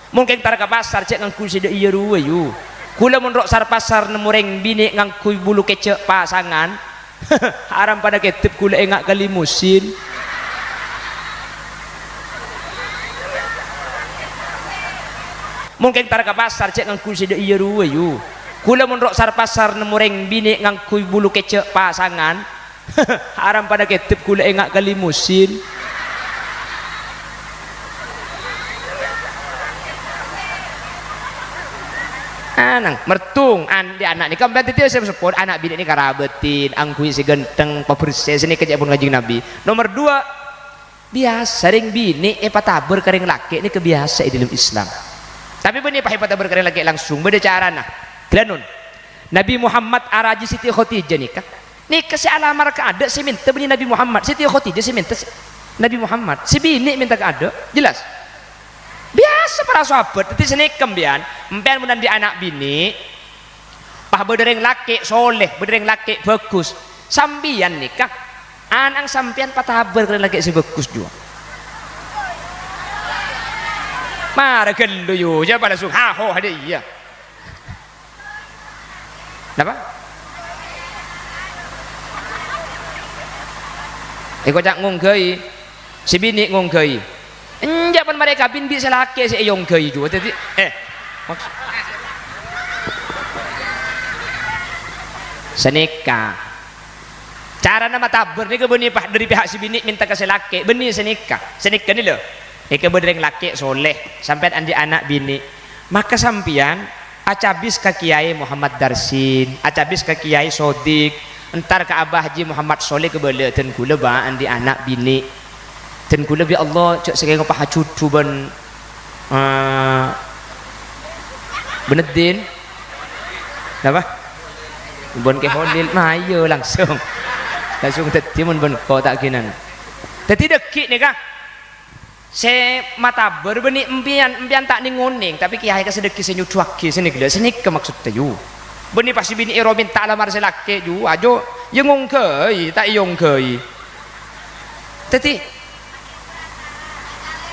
Mongkèng tara ka pasar, jhâ' ngangghuy sè dâ' iyâ rowa, yu. Ghulâ mon ro' sar-pasar nemmo rèng binè' ngangghuy bulu kèjhâ' pasangan, Haram padâ kèdep ghulâ enga' ka limusin. Mon kèng entar ka pasar, jhâ' ngangghuy sè dâ' iyâ rowa, yu. Ghulâ mon ro' sar-pasar nemmo rèng binè' ngangghuy bulu kèjhâ' pasangan, haram padâ kèdep ghulâ enga' ka limusin. Anang, mertung, andi' ana' nèka, sampèyan dhâddhi sè seppon, ana' binè' nèka rabâtin, angghuy sè ghântheng, pabersè, sè nèka ca'èpon Kanjeng Nabi. Nomer dua, biyasa rèng binè' èpatabâr ka rèng lakè' nèka biyasa è dhâlem Islam. Tapè bânnè pas èpatabâr ka rèng lakè' langsung, bâdâ carana. Ghâlânon. Nabi Muhammad arajhi Siti Khadijah nèka. Nèka sè alamar kaadâ' sè mènta bânnè Nabi Muhammad. Siti Khadijah sè mènta sè, Nabi Muhammad. Sè binè' mènta kaadâ'. Jelas? Biyasa para sahabat. Dhâddhi sanèka sampèyan, sampèyan mon andi' ana' binè', pas bâdâ rèng lakè' soleh, bâdâ rèng lakè' bhâghus. Sampèyan nèka, ana'na sampèyan patabâr ka rèng lakè' sè bhâghus jhuwa. Mara ghâllu, yu, jhâ' pas langsung, ha, ho, ha, dâ' iyâ. Napa? Èkoca' ngongghâi. Sè binè' ngongghâi. Enjâ' mon marè kabin bi' sè lakè' sè èongghâi jhuwa. Dhâddhi, eh, maks-, sanèka. Carana matabâr nèka bânnè pa-, dhâri pihak sè binè' mènta ka sè lakè', bânnè sanèka. Sanèka nè lho. Nèka bâdâ rèng lakè' soleh, sampèyan andi' ana' binè'. Maka sampèyan acabis ka Kèyaè Muhammad Darsin, acabis ka Kèyaè Sodik, entar ka Abah Haji Muhammad Soleh kabâlâ, dân ghulâ bâ' andi' ana' binè'. Dân ghulâ bi' Allah jhâ' sakèng pahajudhu bân, eh, bân Eddin. Napa? Bân Kè Holil, mayu langsung. Langsung dhâddhi mon bân kota ghinan. Dhâddhi dhâggi' nèka. Sè matabâr bânnè empèyan, empèyan ta' nèng-onèng, tapè kèyaè ka sè dhâggi' sè nyodhuwaghi, sè nèka, sè nèka maksoddhâ, yu. Bânnè pas sè binè' èro mènta alamar sè lakè', yu, ajo, iyâ ngongghâi, ta' èongghâi. Dhâddhi,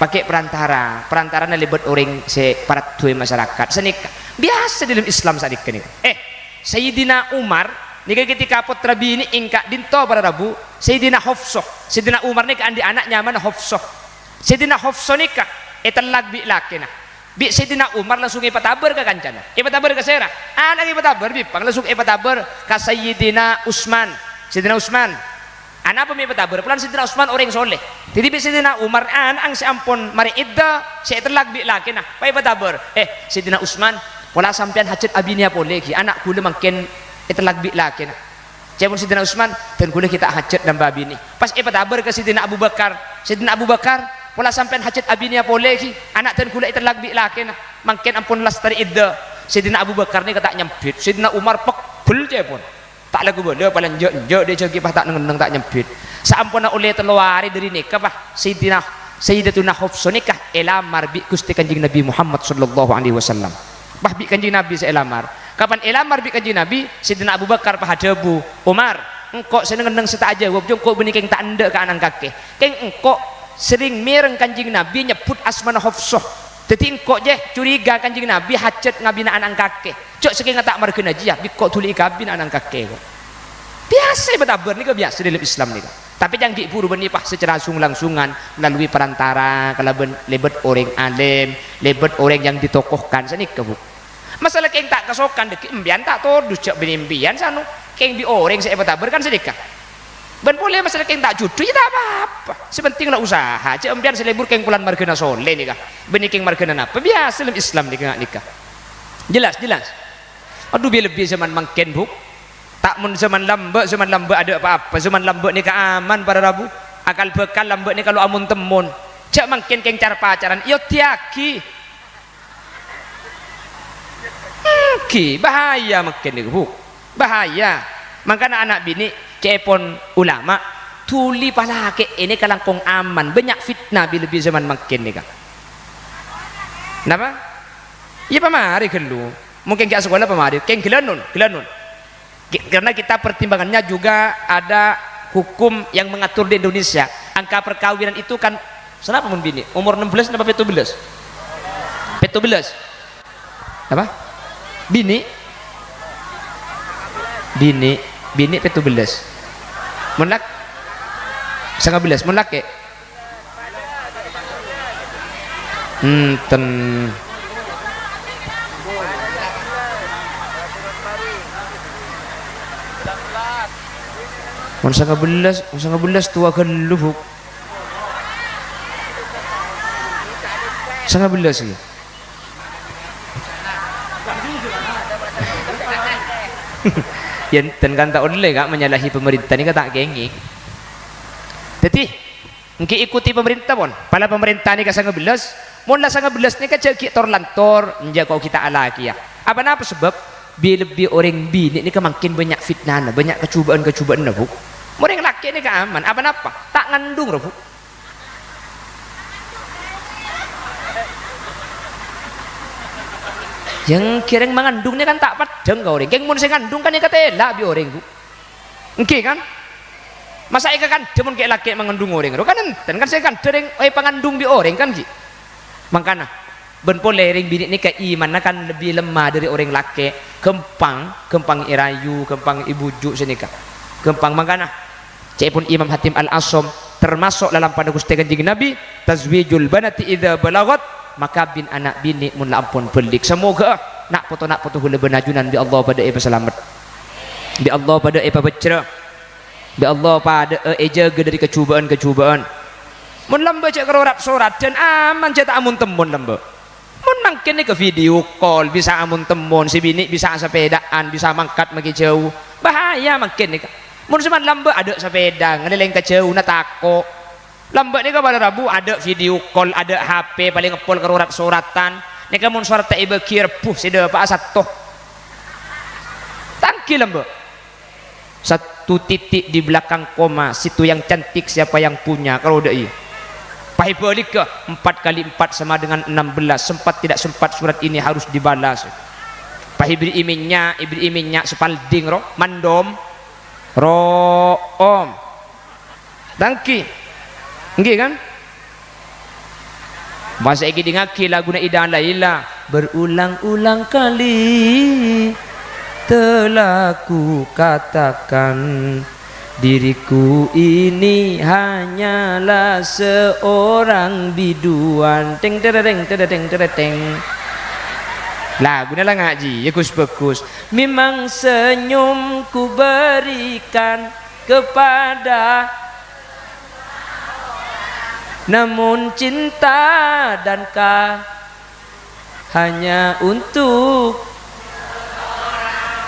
pakè perantara, perantarana lèbât orèng sè paraddhuwâ masarakat, sè nèka. Biyasa dhâlem Islam sanèka nèka. Eh, Sayyidina Umar, nèka ketika pottra binè' èngka' dinto para rabu, Sayyidina Hafsah. Sayyidina Umar nèka andi' ana' nyamana Hafsah. Sayyidina Hafsah nèka ètellak bi' lakèna. Bi' Sayyidina Umar langsung èpatabâr ka kancana. Èpatabâr ka sèra? Ana' èpatabâr, bi' pang langsung èpatabâr ka Sayyidina Utsman. Sayyidina Utsman. Anapa mè' èpatabâr? Polana Sayyidina Utsman orèng soleh. Dhâddhi bi' Sayyidina Umar, ana'na sè ampon marè iddah, sè ètellak bi' lakèna, pas èpatabâr. "Eh, Sayyidina Utsman, pola sampèyan hajat abinèya polè, ghi. Ana' ghulâ mangkèn ètellak bi' lakèna." Ca'èpon Sayyidina Utsman, "Dân ghulâ ghi' ta' hajat nambâ abinè." Pas èpatabâr ka Sayyidina Abu Bakar, "Sayyidina Abu Bakar, pola sampèyan hajat abinèya polè, ghi. Ana' dân ghulâ ètellak bi' lakèna, mangkèn ampon lastarè iddah." Sayyidina Abu Bakar nèka ta' nyambit, Sayyidina Umar peggel ca'èpon. Ta' lagu bâlâ, palèng jhâ'-enjhâ' dâ' jhâ' ghi' pas ta' neng-enneng, ta' nyambit. Saamponna ollè tello arè dhâri nèka, pas Sayyidina, Sayyidatuna Hafsah nèka èlamar bi' Ghustè Kanjeng Nabi Muhammad sallallahu alaihi wasallam. Pas bi' Kanjeng Nabi sè èlamar. Kapan èlamar bi' Kanjeng Nabi, Sayyidina Abu Bakar pas adhâbu, "Umar, engko' sè neng-enneng sè ta' ajâwâb, jhâ' engko' bânnè kèng ta' endâ' ka ana' kakè. Kèng engko' serrèng mèreng Kanjeng Nabi nyebbhut asmana Hafsah. Dhâddhi engko' jhâ' curiga Kanjeng Nabi hajat ngabina ana' kakè. Jhâ' sakènga ta' marghâna jiyâ, bi' engko' dhuli èkabin ana' kakè, ko'." Biyasa èpatabâr nèka, biyasa dhâlem Islam nèka. Tapè jhâ' ghi' buru bânnè pas secara sung-langsungan melalui perantara kalabân lèbât orèng alèm, lèbât orèng yang ditokohkan, sanèka, Bu. Masalah kèng ta' kasokan dhâggi' empèyan ta' todus jhâ' bânnè empèyan sanu, kèng bi' orèng sè èpatabâr kan sanèka. Bân polè masalah kèng ta' jhudhu, ya ta' apa-apa. Sè pentèng la usaha, jhâ' empèyan sè lebur kèng polana marghâna soleh nèka. Bânnè kèng marghâna napa? Biyasa dhâlem Islam nèka, nèka. Jelas, jelas. Adhu, bi-, lebbi zaman mangkèn, Bu. Ta' mon zaman lambâ', zaman lambâ' adâ' pa-apa. Zaman lambâ' nèka aman, para rabu. Akal bhâkal lambâ' nèka lo' amon-temmon. Jhâ' mangkèn kèng car-pacaran, èoddhiyaghi. Èngghi, bahaya mangkèn nèko, Bu. Bahaya. Mangkana ana' binè', ca'èpon ulama, dhuli palakè'è nèka langkong aman. Bânnya' fitnah bi-, lebbi zaman mangkèn nèka. Napa? Iyâ, pamarè ghâllu. Mungkin ghi' asakola pamarè. Kèng ghâlânon, ghâlânon. Ki-, karena kita pertimbangannya juga ada hukum yang mengatur di Indonesia. Angka perkawinan itu kan, sanapa mon binè'? Umur enam belas napa pètto belas? Pètto belas. Apa? Binè'? Binè', binè' pètto belas. Mon lak-, sanga bellâs, mon lakè'? Enten. Mon sanga bellâs, mon sanga bellâs towa ghâllu, Bu'. Sanga bellâs, iyâ. Yâ, enten kan ta' ollè, Ka', manyalahi pamarènta nèka ta' kèngèng. Dhâddhi, ènggi ikuti pamarènta, pon. Pala pamarènta nèka sanga bellâs, mon la sanga bellâs nèka jhâ' ghi' tor-lantor, enjâ' ko' ghi' ta' alakèya. Apa napa sabâb? Bi-, lebbi orèng binè' nèka mangkèn bânnya' fitnana, bânnya' kajhubâ'ân-kajhubâ'ânna, Bu'. Mon orèng lakè' nèka aman, apa napa? Ta' ngandung, ro, Bu'. Yang kèrèng mangandung nèka kan ta' peddhâng ka orèng. Kèng mon sè ngandung kan èkatèla' bi' orèng, Bu. Ènggi kan? Masa' èkakandhâ mon kè' lakè' mangandung orèng? Ro kan enten kan sè èkandhâ rèng, eh, pangandung bi' orèng kan, ghi? Mangkana, bân polè rèng binè' nèka imanna kan lebbi lemma dhâri orèng lakè'. Ghâmpang, ghâmpang èrayu, ghâmpang èbhuju' sè nèka. Ghâmpang mangkana. Ca'èpon Imam Hatim Al-Asam, termasuk lalampana Ghustè Kanjeng Nabi, "Tazwijul banati idza balaghat," makabin ana' binè' mon la ampon bâlligh. Samoghâ na' poto-na' poto kaulâ bân ajunan bi' Allah padâ èpasalamet. Bi' Allah padâ èpabhâjjhrâ. Bi' Allah padâ'â èjâgâ dhâri kajhubâ'ân-kajhubâ'ân. Mon lambâ' jhâ' karo rat-sorat, dhân aman jhâ' ta' amon-temmon lambâ'. Mon mangkèn nèka video call, bisa amon-temmon, sè binè' bisa sapèdaan, bisa mangkat maghi jhâu. Bahaya mangkèn nèka. Mon sè man lambâ' adâ' sapèda, ngalèlèng ka jhâuna tako'. Lambâ' nèka para rabu adâ' video call, adâ' H P, palèng èpol karo rat-soratan. Nèka mon soratta èbâghi rebbhu sè dâpa'a sèttong. Tangghi lambâ'. Satu titik di belakang koma, situ yang cantik siapa yang punya, kalau udah iya. Pahibâligâ, empat kali empat sama dengan enam belas, sempat tidak sempat surat ini harus dibalas. Pahibri iminnya, ibri iminnya, Spalding, ro, mandom, ro, om. Tangghi. Ènggi, kan? Masa èkèdingngaghi laguna Ida Laila, berulang-ulang kali telah ku katakan, diriku ini hanyalah seorang biduan. Teng tereng, tereng, tereng. Laguna la ngajhi, ya, Gus, bagus. Memang senyum ku berikan kepada, namun cinta dan ka-, hanya untuk,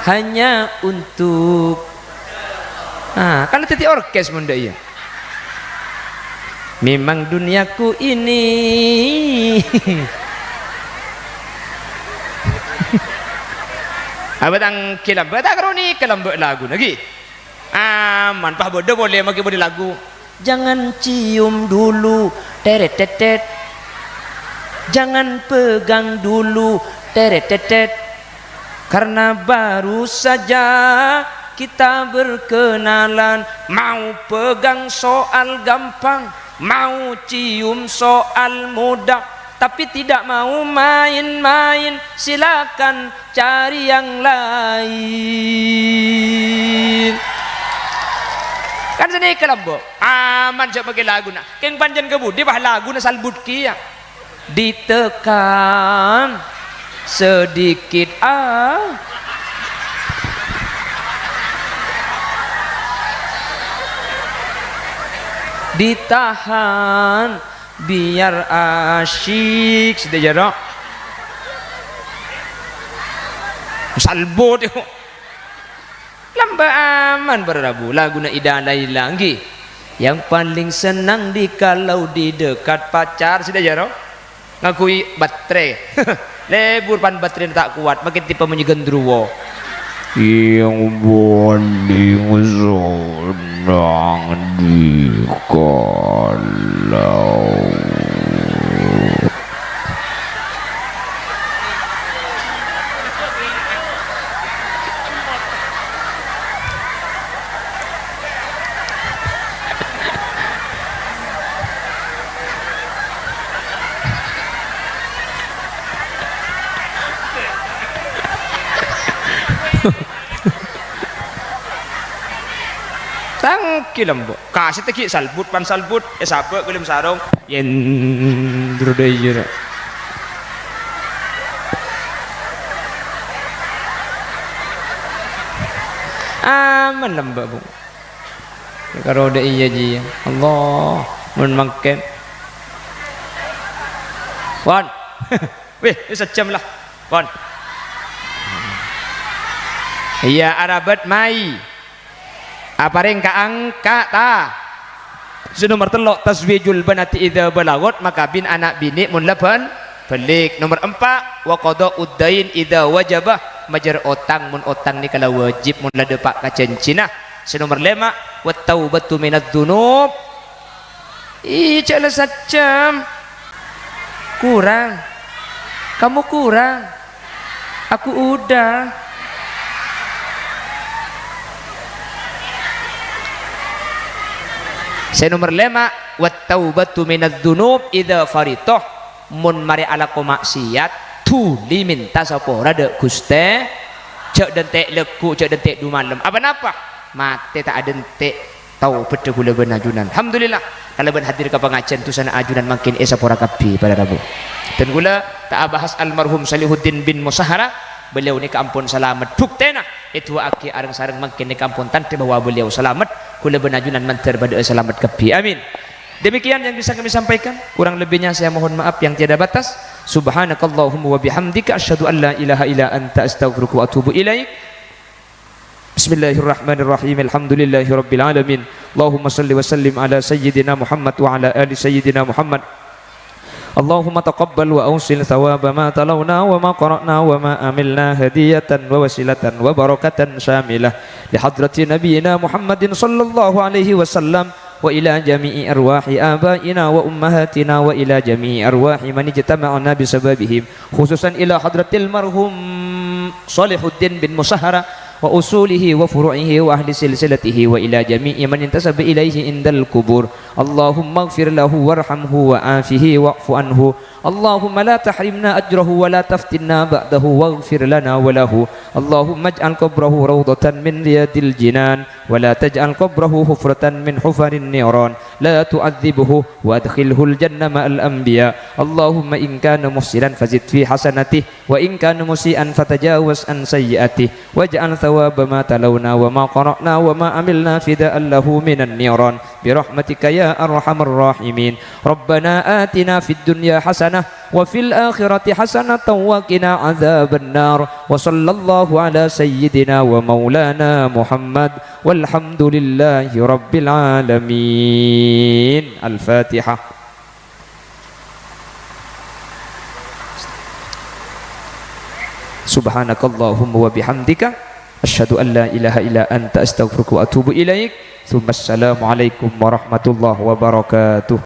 hanya untuk. Nah, kan dhâddhi orkes mon dâ' iyâ. Memang duniaku ini. Apa tang kelambâ' ta' kroni kelambâ' lagu lagi? Aman, pas bâdâ polè makè bâdâ lagu. Jangan cium dulu, teret tetet. Jangan pegang dulu, teret tetet. Karena baru saja kita berkenalan, mau pegang soal gampang, mau cium soal mudah. Tapi tidak mau main-main, silakan cari yang lain. Kan sanèka lambâ'. Aman jhâ' makè laguna. Kèng panjhennengan ka budi, pas laguna salbut kèya. Ditekan sedikit, ah. Ditahan biar asyik, sè dâjâ ro. Salbut, yuk. Lambâ' aman, para rabu. Laguna Ida Laila, ènggi. Yang paling senang di kalau di dekat pacar, sè dâjâ ro. Ngangghuy baterè. Lebur pan baterèna ta' kowat, makè tipe monyè gendruwo. Yang paling senang di kalau. Tangki lembo'. Kasètta ghi' salbut pan salbut, èsabâ' ghâlem sarong. Yen durdaya ra. Aman lembo', Bu. Karo dâ' iyâ jiyâ. Allah, mon mangkèn. Wan. Weh, sajjhâm la. Wan. Iyâ, arabât mai. Aparèng ka angka, ta? Sè nomer tello', tazwijul banati idza balagot, makabin ana' binè' mon la bân-, bâlig. Nomer empa', wa qada'ud dain idza wajaba, majâr otang mon otang nèka la wajib, mon la dâpa' ka jhânjhina. Sè nomer lèma', wat taubatu minadz dzunub. Ih, jhâ' la sajjhâm. Kurang. Kamu kurang. Aku udah. Sè nomer lèma', wat taubatu minadz dzunub idza faritoh. Mon marè alako ma'siyat, dhuli mènta sapora dâ' Ghustè. Jhâ' dântè' lagghu', jhâ' dântè' dhumalem. Apa-napa? Matè ta' adântè'. Tao bâdâ ghulâ bân ajunan. Alhamdulillah, kalabân hadir ka pangajiân, dhusana ajunan mangkèn èsapora kabbhi, para rabu. Dan ghulâ ta' abahas almarhum Salihuddin bin Musahara, beliau nèka ampon salamet. Buktèna, èdu'aaghi areng-sareng mangkèn nèka ampon tandhâ bahwa beliau salamet. Ghulâ bân ajunan mandhâr padâ'â salamet kabbhi. Amin. Demikian yang bisa kami sampaikan. Kurang lebihnya saya mohon maaf yang tiada batas. Subhanakallahumma wa bihamdika, asyhadu an la ilaha illa anta, astaghfiruka wa atubu ilaik. Bismillahirrahmanirrahim. Alhamdulillahirabbil alamin. Allahumma shalli wa sallim ala sayyidina Muhammad wa ala ali sayyidina Muhammad. Allahumma taqabbal wa awsil thawaba ma talawna wa ma qara'na wa ma amilna hadiyatan wa wasilatan wa barakatan syamilah li hadrati nabiyyina Muhammadin sallallahu alaihi wasallam wa ila jami'i arwahi abaina wa ummahatina wa ila jami'i arwahi man ijtama'na bisababihim. Khususan ila hadratil marhum Shalihuddin bin Musahara wa usulihi wa furu'ihi wa ahli silsilatihi wa ila jami'i man intasaba ilaihi indal qubur. Allahumma ighfir lahu warhamhu wa afihi wa'fu anhu. Allahumma la tahrimna ajrahu wa la taftinna ba'dahu waghfir lana wa lahu. Allahumma ij'al qabrahu rawdatan min riyadil jinan wa la taj'al qabrahu hufratan min hufarin niran. La tu'adzibhu wa adkhilhul jannah ma'al anbiya. Allahumma in kana muhsinan fazid fi hasanatih. Wa in kana musi'an fatajawaz an sayyi'atih, waj'al thawaba ma talawna wa ma qara'na wa ma amilna fida'an lahu minan niran, bi rahmatika ya arhamar rahimin. Rabbana atina fid dunya hasanah wa fil akhirati hasanatan wa qina adzaban nar. Wa sallallahu ala sayyidina wa maulana Muhammad, walhamdulillahi rabbil alamin. Al-Fatihah. Subhanakallahumma wa bihamdika, asyhadu an la ilaha illa anta, astaghfiruka wa atubu ilaik. Tsumma assalamualaikum warahmatullahi wabarakatuh.